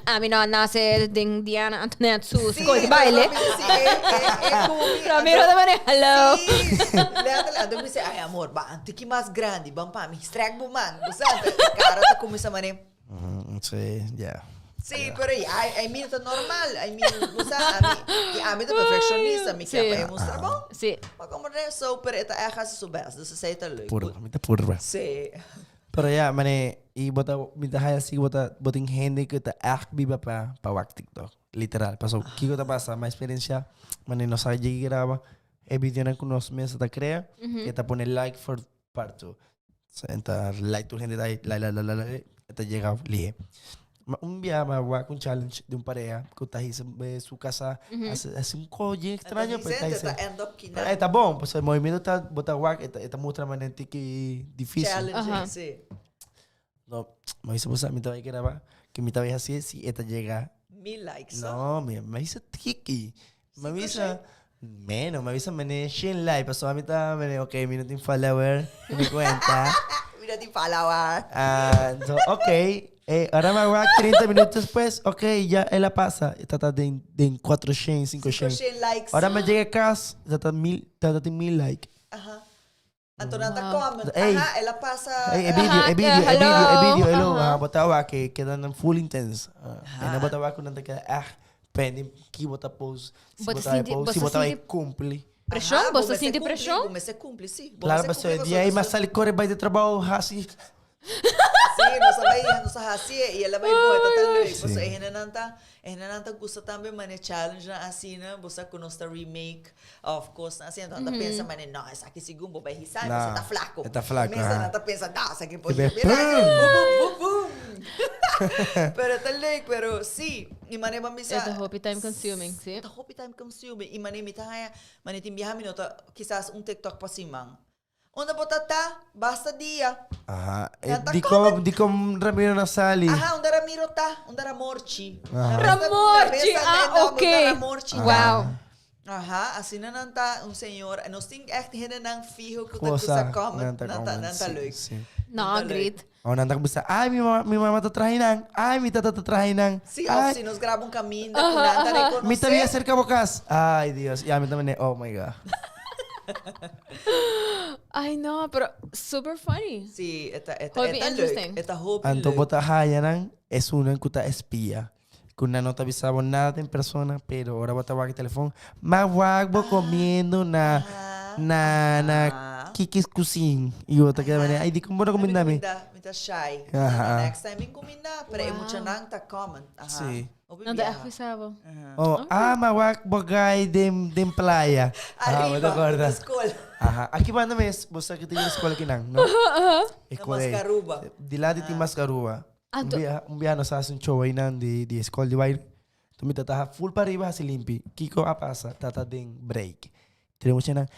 ami no a nace den Diana Antoinette su Sí, school di baile. Ramiro, sí, e, e, e cumi, Ramiro ta mane, hello. Sí, letterlijk. Anto mi bisa, ay amor, ba, un tiki mas grandi, ban pa mi, strek bo man. Bo sa, e cara ta cuminsa mane. Sí, ya. Sí, pero ya, I mean, ta normal. I mean, bo sa, ami, y ami ta perfeccionista, mi kier pa e mustra bon. Sí. Ma como de so, pero e ta echt haci su best, dus esey ta leuk. Purba, mi ta purba. Sí. Pero ya, mane, y bo ta, mi ta haya si bo ta, bo tin hende cu ta echt biba pa, pa wak TikTok. Literal. Paso, kico ta pasa? Mi experiencia, mane, nos a yega graba e videonan cu nos mes ta crea, e ta pone like for part two. So, enta like tur hende ta like, like, like, like, e ta yega lihe. Ma un biaha mi a wak un challenge di un pareha cu ta hisa su casa, haci, haci un coye extraño, pero ta hisa. Ta end up kina. Pero e ta bon, pasobra e movimiento ta, bo ta wak, e ta, e ta mustra manera tiki dificil. Challenging, si. No, mi a bisa bo sa, mi ta bai graba, cu mi ta bai haci si e ta yega. Mil likes, no? No, mi, mi a bisa tiki. Mi a bisa menos, mi a bisa mene shen like, pasobra mi ta mene, ok, mi no tin follower en mi cuenta. Mi no tin follower. Ah, so, ok, eh, ora mi a wak 30 minutos despues, ok, ya el a pasa, e ta ta den, den cuatro shen, cinco shen. Cinco shen likes. Ora mi a yega cas, ta ta mil, ta ta tin mil like. Aha. Anto nan ta comment, Ey. aha, el a pasa. Ey, e video, e video, e video, e video, hello. Aha, bo ta wak que keda nan full intense. Ah, En bo ta wak ku nan ta keda echt pending ki bo ta post, si Bo bo ta ta bai sinti- post, bo si ta bo ta bai sinti cumpli. Preshon? Aha, Bo bo ta mester sinti cumpli, preshon? Bo mester cumpli, si. Bo Claro, mester paso cumpli, e dia ey pasobra mas sali core bai di trabao hasi. Sí, nos a bai, nos a hasi e, y el a bai boa, ta ta leuk. Sí. Pasobra e hendenan ta, e hendenan ta gusta tambe mane challenge nan asina, bo sa cu nos ta remake of cosnan asina, enton nan ta pensa mane, no, esaki sigun bo bai hisa, No, pasobra e ta flaco. e ta flaco, Mesa aha. nan ta pensa, no, esaki por E bai, mira, pum! bum, bum, bum, bum. Pero ta leuk, pero sí, y mane ban bisa. E ta hopi time consuming, sí. Ta hopi time consuming, y mane mi ta haya, mane tin biaha mi no ta, kisas un TikTok pa siman. Unda bo ta ta? Basta dia. Aha. E Nan ta di come. com, di com Ramiro na sali. Aha, unda Ramiro ta? Unda Ramorchi. Aha. Ramorchi, ah, ok. Unda Ramorchi ta. Wow. Aha, asina nan ta un señor. Nos tin echt hendenan fiho cu ta Cosa, cusa comment. nan ta Nan ta, comment, nan ta sí, leuk. sí. No, Nan ta leuk. agreed. O nan ta bisa, ay, mi mama, mi mama ta traha nan. Ay, mi tata ta traha nan. Sí, of Ay, si nos graba un caminda cu nan ta reconoce. mi ta bien cerca bo cas. Ay, Dios. Y ami ta mene, oh my God. Ay, no, pero super funny. Sí, e ta, e ta, Hopi e ta leuk. interesting. E ta hopi Anto leuk. bo ta haya nan, esunnan cu ta espia. Cu nan no ta bisa bo nada en persona, pero ora bo ta wak e telefon, ma wak bo comiendo na, na, na Kiki's Cuisine. Y bo ta keda mene, ay, dicon bo no cuminda mi? Mi ta, mi ta shy. Aha. Next time mi cuminda, pero e muchanan ta common. Aha. Sí. Hopi Nan ta biaha. echt bisa bo. Oh, ah, ma wak bo guy den, den playa. Aha, bo ta Arriba, corda. na school. Aha. Aki banda mes, bo sa cu tin escola kinan, no? Na Escola ey. Mascaruba. Dilanti tin Mascaruba. Un Anto- biaha, un biaha nos a hasi un show einan di, di escol di baile. Enton mi tata full pa riba hasi limpi. Kiko a pasa? Tata den break. Tres muchanan.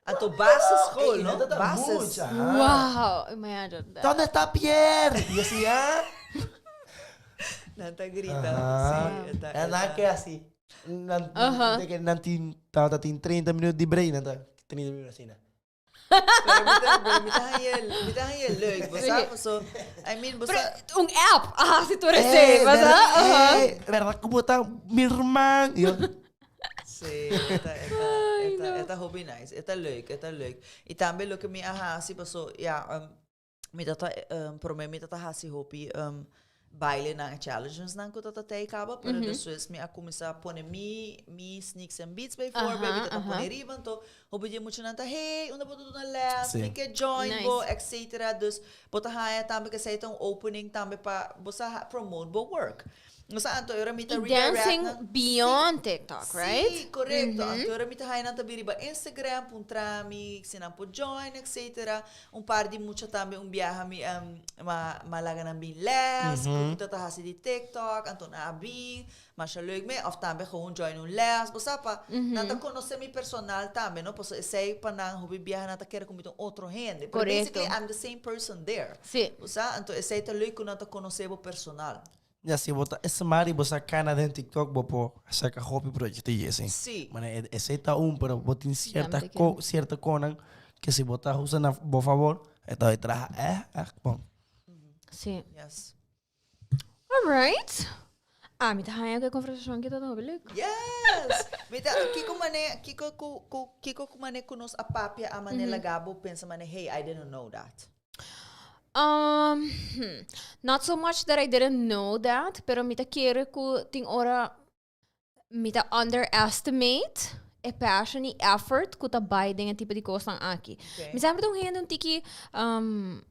Anto basisschool, Ey, no? nan tata Basis. mucha, aha. Wow, imagine that. Donde está Pierre? Y así, ah. Nan ta grita. Aha. Sí, e ta, En e nan ta. ke así. Nan, de que nan tin, tata tin 30 minutos di break, nan ta 30 minutos así, na. Pero mi ta, pero mi ta haña, mi ta haña leuk. Bo sa, paso, I mean, bo Pero sa. un app. Aha, si tur esei, bo sa? Aha. Eh, verdad como ta mi herman? Y yo, Sí, e ta, e ta, e ta, e ta hopi nice. E ta leuk, e ta leuk. Y tambe loke mi a hasi, paso, ja, um, mi ta ta, um, prome mi ta ta hasi hopi, um, Bailenan e challengesnan ku ta tei kaba, pero despues mi a kuminsá pone mi mi sneaks and beats bijvoorbeeld, mi ta pone riba, anto hopi di e muchanan ta hey, unda bo ta duna les, mi ke join bo, etcetera. Dus bo ta haña tambe ku esei ta un opening tambe pa bo sa promote bo work. Osea, anto ora mi ta Y redirect dancing nan. beyond TikTok, right? Sí, korekto. Anto ora mi ta haña nan ta bin riba Instagram, puntra mi si nan por join, etcetera. Un par di mucha tambe un biaha mi ma ma laga nan bin les, ku mi ta ta hasi di TikTok, anto nan a bin, masha leuk mee, of tambe gewoon join un les, bo sa pa nan ta konosé mi personal tambe, no, pasobra esei pa nan hopi biaha nan ta kere ku mi ta un otro hende, pero basically I'm the same person there. Bo sa, anto esei ta leuk ku nan ta konosé bo personal. Ya si bo ta smart y bo sa cana den TikTok bo por saca hopi proyecto y esey. Sí. Mane esey ta un pero bo tin cierta Dame te co cierta conan que si bo ta usa na bo favor e ta bay traha echt echt bon. Sí. Yes. Alright. Ami ta haña ku e konversashon aki ta hopi leuk. Yes! Mi ta kiko mane kiko ku ku kiko ku mane ku nos a papia a mane laga bo pensa mane hey I didn't know that. Um, not so much that I didn't know that, pero mi ta kere ku tin ora mi ta underestimate e passion y effort ku ta bai den e tipo di kosnan aki. Okay. Mi semper ta un hende un tiki um,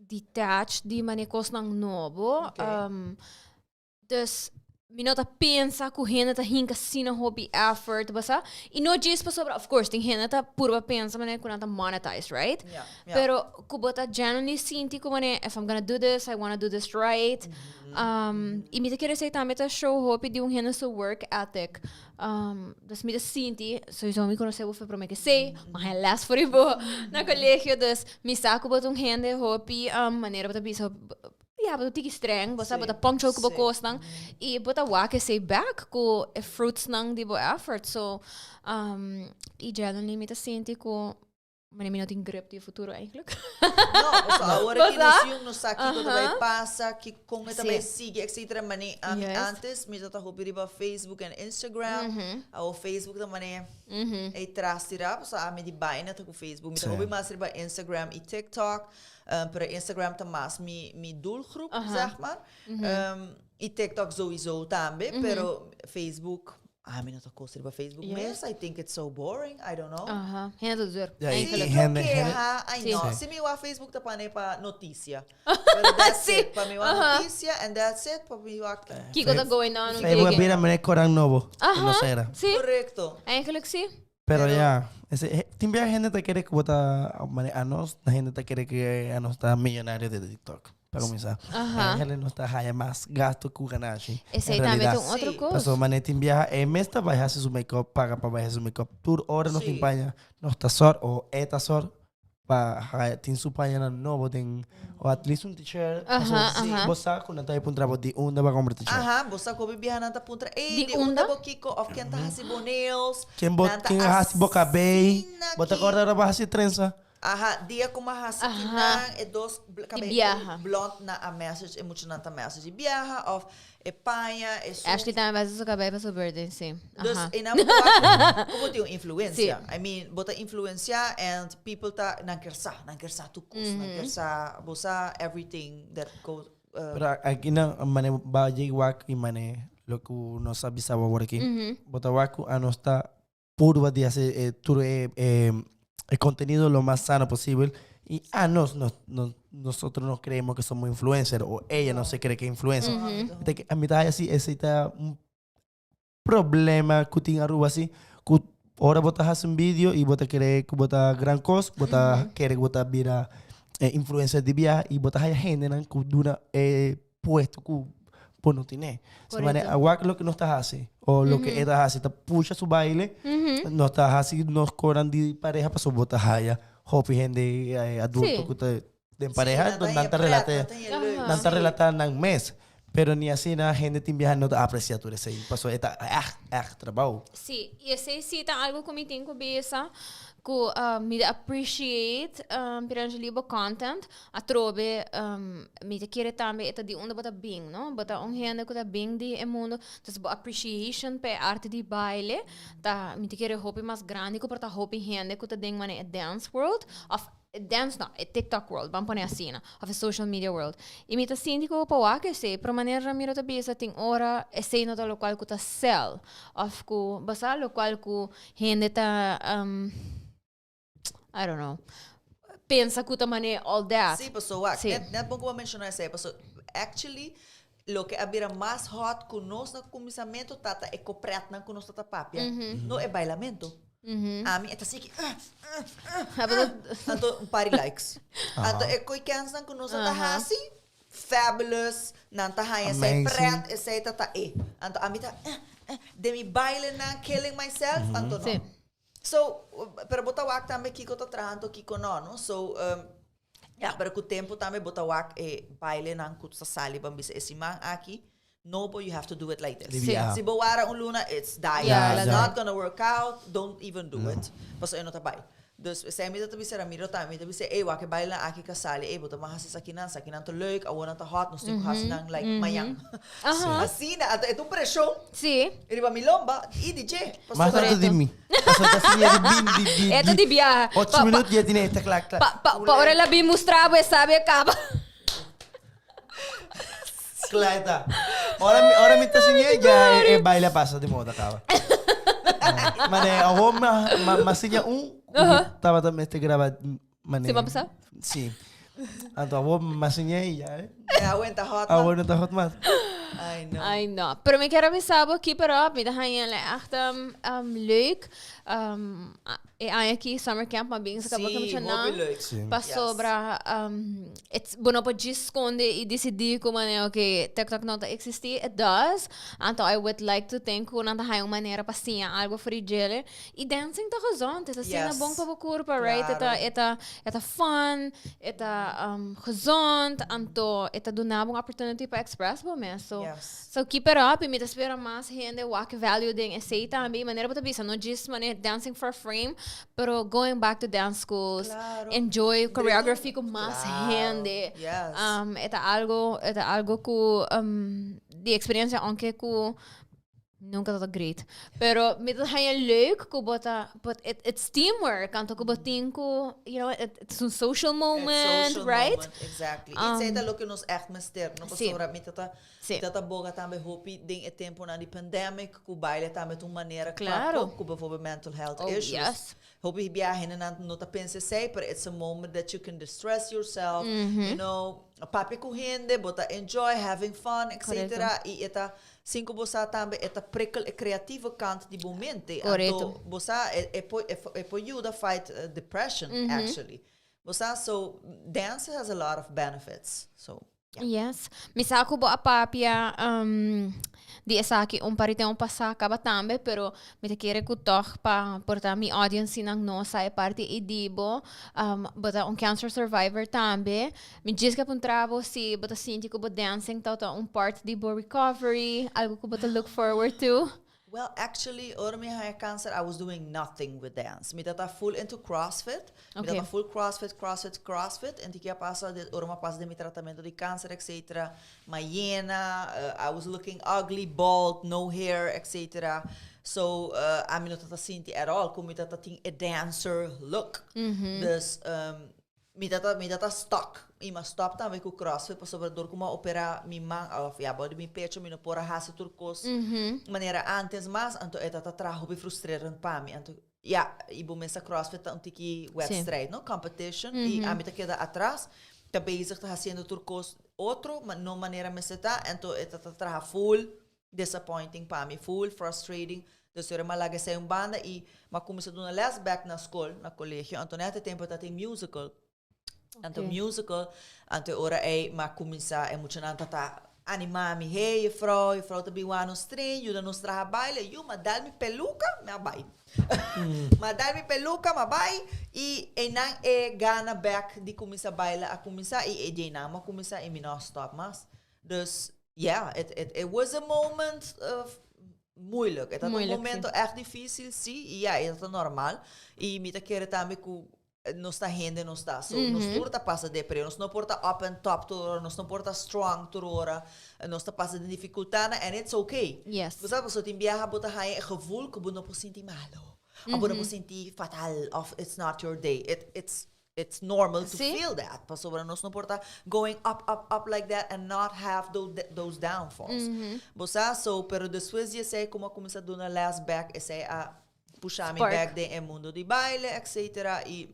detached di mane kosnan nobo. Okay. Um, Dus mi no ta pensa ku hende ta hinka asina hopi effort, basa. I no djis pasobra, of course, tin hende ta purba pensa manera ku nan ta monetize, right? Ja, ja. Pero ku bo ta genuinely sinti ku manera, if I'm gonna do this, I wanna do this right. Um, i mi ta kere esei tambe ta show hopi di un hende su work ethic. Um, dus mi ta sinti, sowieso mi konosé bo for promé ke esei, mi a haña les for di bo na kolegio, dus mi sa ku bo ta un hende hopi, um, manera bo ta bisa, Ya, bo ta tiki streng, bo sa, bo ta punctual ku bo kosnan, i bo ta wak esei bek ku e fruitsnan di bo effort. So, um, i genuinely mi ta sinti ku mane mi no tin grip di e futuro eigenlijk. No, pasobra awor Bo aki sa? nos yong no sa kiko ta bai pasa, kiko kon e ta bai sigui, etcetera. Mane ami antes mi ta hopi riba Facebook en Instagram. Awor Facebook ta mane e tras tira, pasobra ami di baina ta ku Facebook. Mi ta hopi mas riba Instagram i TikTok. Pero Instagram ta mas mi, mi doelgroep, zeg maar. Y TikTok sowieso tambe, pero Facebook, ah, mi no ta koos riba Facebook mes. I think it's so boring, I don't know. Aha, hende ta deur. Ja, y Sí, hende, lo hende, keha, ay no. Sí. Si mi wak Facebook ta pane pa noticia. Pero that's it. Pa mi wak noticia and that's it. Pa mi wak... Kiko ta going on. Facebook a bira manera koran nobo. Aha, No sera. sí. Correcto. Eigenlijk sí. Pero ya, ese, tin bia hende ta kere ku bo ta, mane anos, na hende ta kere ku anos ta millonario de TikTok, pa kuminsá. Aha. Hende nos ta haya mas gasto ku ganashi. Esei en tambe ta realidad. un otro Sí. kos. Paso mane tin biaha e mes ta bai hasi su make-up, paga pa bai hasi su make-up. Tur ora nos tin Sí. paña, nos ta sor o e ta sor pa haya tin su pañanan nobo den o at least un t-shirt. Paso Aha, aha. bo sa ku nan ta bai puntra bo di unda bo a kumpra t-shirt. Aha, bo sa ku hopi biaha nan ta puntra, ey, Di di unda unda? bo kiko of ken ta hasi bo nails. Ken bo Nan ta ken a hasi bo kabei? asina Bo ta ki- korda ora bo a hasi trensa? Aha, dia ku mi a hasi Aha. kinan e dos kabei biaha. blond na a message, e muchanan ta message di biaha of E paña, e su. Ashley tambe a hasi su cabei pa su birthday, sí. Dus Aha. e nan bo wak ku bo tin un influencia. Sí. I mean, bo ta influencia and people ta, nan kier sa, nan kier sa tur kos, nan kier sa, bo sa everything that goes. Pero aki nan mane ba yega wak y mane lo ku nos a bisa bo awor aki. Bo ta wak ku anos ta purba di hasi e tur e e contenido lo mas sano posibel y anos nos nos nosotros no creemos que somos influencer o ella no se cree que es influencer. Ta ke a mi ta haya si esey ta un problema ku tin Aruba si ku ora bo ta hasi un video y bo ta kere ku bo ta gran kos bo ta kere ku bo ta bira influencer di biaha y bo ta haya hendenan ku duna e puesto ku bo no tine. Se mane Correcto. a wak loke nos ta hasi o loke e ta hasi ta pusha su baile, nos ta hasi nos koran di pareha paso bo ta haya hopi hende adulto ku ta den pareha, Sí, nan ta relata, nan ta relata nan mes. Pero ni asina hende tin biaha no ta aprecia tur esei paso e ta echt echt trabou. Sí, y esei sí ta algo cu mi tin cu bisa, cu mi ta appreciate Pierangeli bo content, Atrobe, mi ta kere tambe e ta di unda bo ta bin, no? Bo ta un hende ku ta bin di e mundo, entonces bo appreciation pa e arte di baile ta, mi ta kere hopi mas grandi ku por ta hopi hende ku ta den manera e dance world, òf. Dance no, e TikTok world, ban pone asina, of e social media world. Y mi ta sinti cu pa wak esey, pero manera Ramiro ta bisa tin ora esey no ta locual cu ta sell, of cu, bo sa, locual cu hende ta, um, I don't know, pensa cu ta mane all that. Sí, paso wak, Sí. net, net bon cu bo a menciona esey, paso actually loke a bira mas hot cu nos na cuminsamento tata e copretnan cu nos tata papia, no e bailamento. Ami e ta siki. Anto un par di likes. Anto e koi kensnan ku nos a ta hasi, fabulous, nan ta haña esei pret, esei ta ta e. Anto ami ta den mi bailenan, killing myself, anto no. So, pero bo ta wak tambe kiko ta traha anto kiko no, no. So, ya, pero ku tempu tambe bo ta wak e bailenan ku ta sali, ban bisa e siman aki, No bo you have to do it like this. Di biaha. Si bo wara un luna it's die. Yeah, It's la not gonna work out, don't even do it. Pasobra e no ta bai. Dus esei mi ta ta bisa Ramiro tambe, mi ta bisa ey wak e bailenan aki ka sali, ey bo ta ban hasi esakinan, esakinan ta leuk, awor nan ta hot, nos tin ku hasi nan like mañan. Asina, anto e ta un preshon riba mi lomba i di dje. Mas Pasobra tanto di mi. Pasobra ta siña di bin di di E ta di biaha. Ocho minuut ya tine ta kla kla. Pa ora el a bin mustra bo e sabi a kaba. Klaar ta. Ora mi, ora mi ta siña ya e, e baile a pasa di moda caba. Mane, awor ma, ma, ma siña un, uh -huh. tabata mester graba mane. Si ma pasa? Si. Anto awor ma siña y ya. Eh. Ya, awor ta hot. Awor no ta hot mas. I know. I know. Pero mi kier avisa bo keep it up. Mi ta haña echt um, leuk. Um, E aña aki summer camp a bin sa kaba Sí, mucha hopi nan. leuk. Sí. Pasobra um, it's, bo no por djis skonde i disidí ku manera ok, TikTok no ta eksistí. It does. Anto I would like to think ku nan ta haña un manera pa siña algo for di djele. I dancing ta gezond. E ta asina Yes. bon pa bo kurpa, right? E ta, Claro. e ta, e ta fun, e ta um, gezond. Anto e ta duna bo un opportunity pa express bo mes. So, Yes. So keep it up y mi ta spera mas hende wak value den esey tambe y manera bo ta bisa no djis manera dancing for a frame pero going back to dance schools Claro. enjoy choreography cu mas Claro. hende Yes. um, e ta algo e ta algo cu um, di experiencia aunke cu nunca ta great pero mi ta haña leuk cu bo ta but it, it's teamwork anto cu bo tin cu you know it, it's un social moment It's social right moment, exactly. Um, Um, Esey ta loke nos echt mester, no? Sí. Pasobra mi ta ta Sí. Ta ta boga tambe hopi den e temponan di pandemic ku baile tambe ta un manera pa Claro. cope ku bijvoorbeeld mental health Oh, issues. yes. Hopi biaha hendenan no ta pensa esei, pero it's a moment that you can distress yourself, you know, papia ku hende, bo ta enjoy, having fun, etcetera. Correcto. I e ta, sin ku bo sa tambe e ta prikkel e creatieve kant di bo mente. Correcto. Anto bo sa e e por e por yuda fight depression actually. Bo sa, so dance has a lot of benefits. So. Yes. Mi sa ku bo a papia um, di esaki un par di tempo pasá kaba tambe, pero mi ta kere ku tòg pa por ta mi audience nan no sa e parti ei di bo. Um, bo ta un cancer survivor tambe. Mi djis ke puntra bo si bo ta sinti ku bo dancing tabata un part di bo recovery, algo ku bo ta look forward to. Well, actually, ora mi haña cancer, I was doing nothing with dance. Mi tata full into CrossFit. Mi tata full CrossFit, CrossFit, CrossFit. En tiki a pasa, de, ora mi a pasa den mi tratamento di cancer, etc. M'a yena, I was looking ugly, bald, no hair, etc. So, ami no tata sinti at all cu mi tata tin e dancer look. Dus, Mi ta ta mi ta ta stuck y m'a stop tambe cu crossfit pasobra dor cu m'a opera mi man of ya bou di mi pecho mi no por a haci tur cos manera antes mas anto e ta ta traha hopi frustrerend pa mi anto ya y bo mester crossfit ta un tiki wedstrijd no competition y ami ta keda atras ta bezig ta haciendo tur cos otro ma no manera mester ta anto e ta ta traha full Disappointing pa mi, full frustrating. Dus ora m'a laga esei un banda i m'a kuminsá duna les bèk na skol, na kolegio. Anto nèt e tempu ta tin musical. Anto musical, anto e ora ei m'a kuminsá, e muchanan ta ta animá mi, hey juffrouw, juffrouw ta bin wak nos train, yuda nos traha baile. Yu, m'a dal mi peluka, mi a bai. M'a dal mi peluka, m'a bai i einan e gana bèk di kuminsá baila a kuminsá i e djeinan m'a kuminsá i mi no a stòp mas. Dus ja, it, it, it was a moment of moeilijk. Het had een momento echt difícil, sí, y ja, e ta normal. Y mi ta kere tambe ku nos ta hende nos ta. So, nos tur ta pasa depre. Nos no por ta up and top tur ora, nos no por ta strong tur ora. Nos ta pasa den dificultadnan and it's okay. Bo sa, pasobra tin biaha bo ta haña e gevoel ku bo no por sinti malo. Of bo no por sinti fatal, of it's not your day. It, it's. It's normal to feel that. Pasobra nos no por ta going up, up, up like that and not have those downfalls. Bo sa? So, pero despues di esei como a cuminsa duna les bek, esei a pusha mi bek den e mundo di baile, etcetera. Y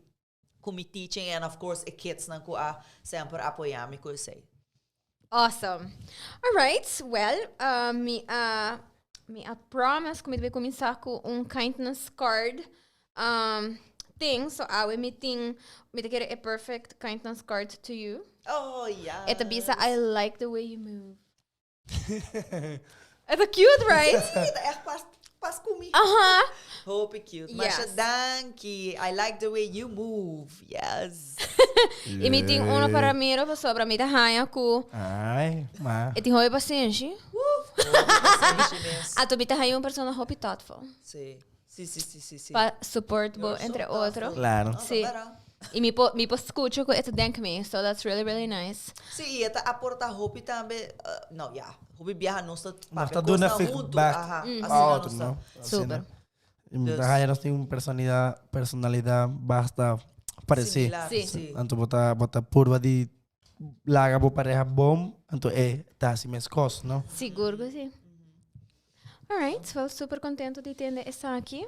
cu mi teaching and of course e kidsnan cu a semper apoya mi cu esei. Awesome. All right. Well, mi a mi a promise ku mi ta kuminsá ku un kindness card um, thing. So awe mi tin mi ta kere a perfect kindness card to you. Oh, yes. E ta bisa I like the way you move. E ta cute, right? Sí, ta echt pas pas ku mi. Aha. Hopi cute. Masha Yes. danki. I like the way you move. Yes. I mi tin uno pa Ramiro pasobra mi ta haña ku Ai, ma. e tin hopi pasenshi. Hopi pasenshi mes. Anto mi ta haña un persona hopi thoughtful. Sí. Sí, sí, sí, sí, sí. Pa support bo, You're so entre thoughtful. otro. Claro. No, ta Sí. bera. I mi por mi por skucha ku e ta denk mi, so that's really really nice. Sí, i e ta aporta hopi tambe, no ya, hopi biaha nos ta Nos papia ta duna kosnan huntu, feedback. aha, Pa asina otro, nos ta. no? Asina. Super. I mi ta Dus. haya nos tin un personalidad, personalidad basta parecí. Similar, Sí. sí. Anto bo ta bo ta purba di laga bo pareha bom, anto e ta hasi meskos, no? Sigur ku si. Alright, well, super contento di tende esaki.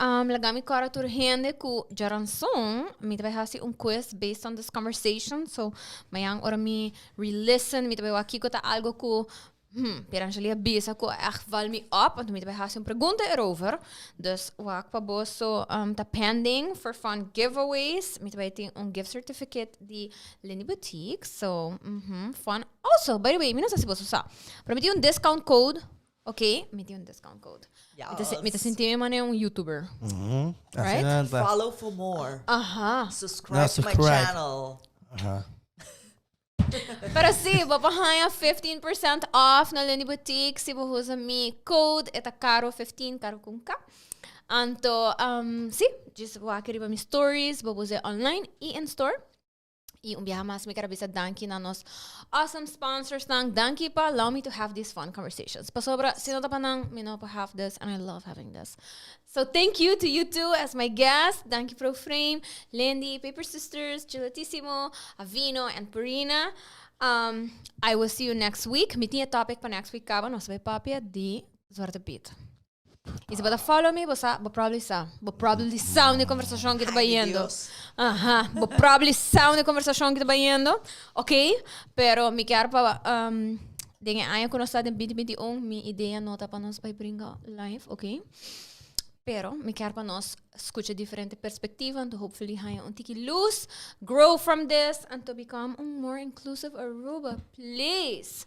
Um, laga mi kòrda tur hende ku djaranson mi ta bai hasi un quiz based on this conversation. So, mañan ora mi re-listen, mi ta bai wak kiko ta algo ku hmm, Pierangeli a bisa ku a ègt val mi op, anto mi ta bai hasi un pregunta erover. Dus wak pa boso um, ta pending for fun giveaways. Mi ta bai tin un gift certificate di Lindy Boutique. So, mhm, fun. Also, by the way, mi no sa si boso sa, pero mi tin un discount code. Ok, mi tin un discount code. Mi ta, mi ta sinti mi manera un YouTuber. Mm Right? Asina ta. Follow for more. Aha. Subscribe No, to my subscribe. channel. Aha. Pero si, bo por haña 15% off na Lenny Boutique si bo usa mi code, e ta Caro 15, Caro con K. Anto, um, si, just wak riba mi stories, bo usa online y in store. Y un biaha mas mi ker a bisa danki na nos awesome sponsorsnan. Danki pa allow me to have these fun conversations. Pasobra si no ta pa nan, mi no por have this and I love having this. So thank you to you two as my guest. Danki Pro Frame, Lindy, Paper Sisters, Gelatissimo, Avino and Purina. Um, I will see you next week. Mi tin e topic pa next week caba. Nos bay papia di Zwarte Piet. Y si bo ta follow mi, bo sa, bo probably sa. Bo probably sa un di conversacion ki ta bayendo. Aha, bo probably sa un di conversacion ki ta bayendo. Ok, pero mi kier pa um, den e aña ku nos ta den 2021, mi idea no ta pa nos bai bringa live, ok? Pero mi kier pa nos scucha diferente perspectiva, anto hopefully haña un tiki luz, grow from this, and to become un more inclusive Aruba, please.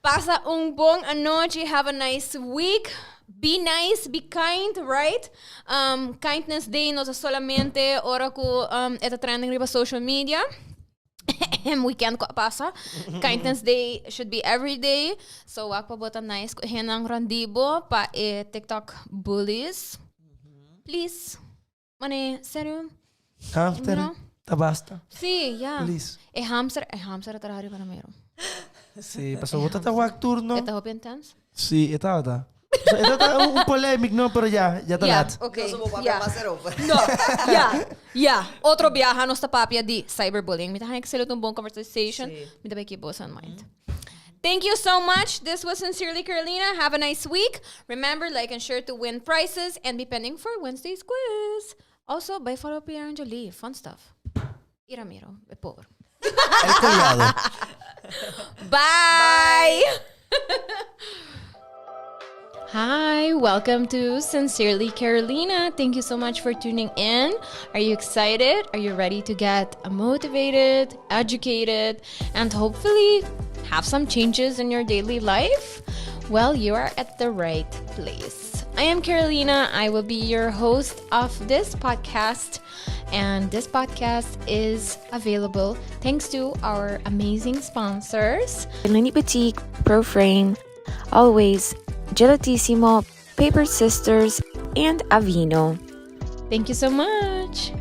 Pasa un bon anochi, have a nice week. Be nice, be kind, right? Um, kindness Day no ta solamente ora ku um, e ta trending riba social media. Weekend ku a pasa. Kindness Day should be every day. So wak pa bo ta nice ku hendenan rond di bo pa e TikTok bullies. Please. Mane, serio? Hamster, No. ta basta. Sí, ja. Please. E hamster, e hamster ta traha riba na mero. Sí, paso bo ta ta wak turno. E ta hopi intens. Sí, e tabata. So, e tabata un, un polemic, no, pero ya, ya ta Ja, laat. ok. No so bo papia Ja. mas erover. No, ja, ja. Otro biaha nos ta papia di cyberbullying. Mi ta haña que un bon conversation. Sí. Mi ta bay keep boso in mind. Thank you so much. This was Sincerely Carolina. Have a nice week. Remember, like and share to win prizes and be pending for Wednesday's quiz. Also, bay follow Pierre and Jolie. Fun stuff. Y Ramiro, e pober. El collado. Bye. Hi, welcome to Sincerely Carolina. Thank you so much for tuning in. Are you excited? Are you ready to get motivated, educated, and hopefully have some changes in your daily life? Well, you are at the right place. I am Carolina. I will be your host of this podcast. And this podcast is available thanks to our amazing sponsors Lindy Boutique, Pro Frame, Always, Gelatissimo, Paper Sisters, and Avino. Thank you so much.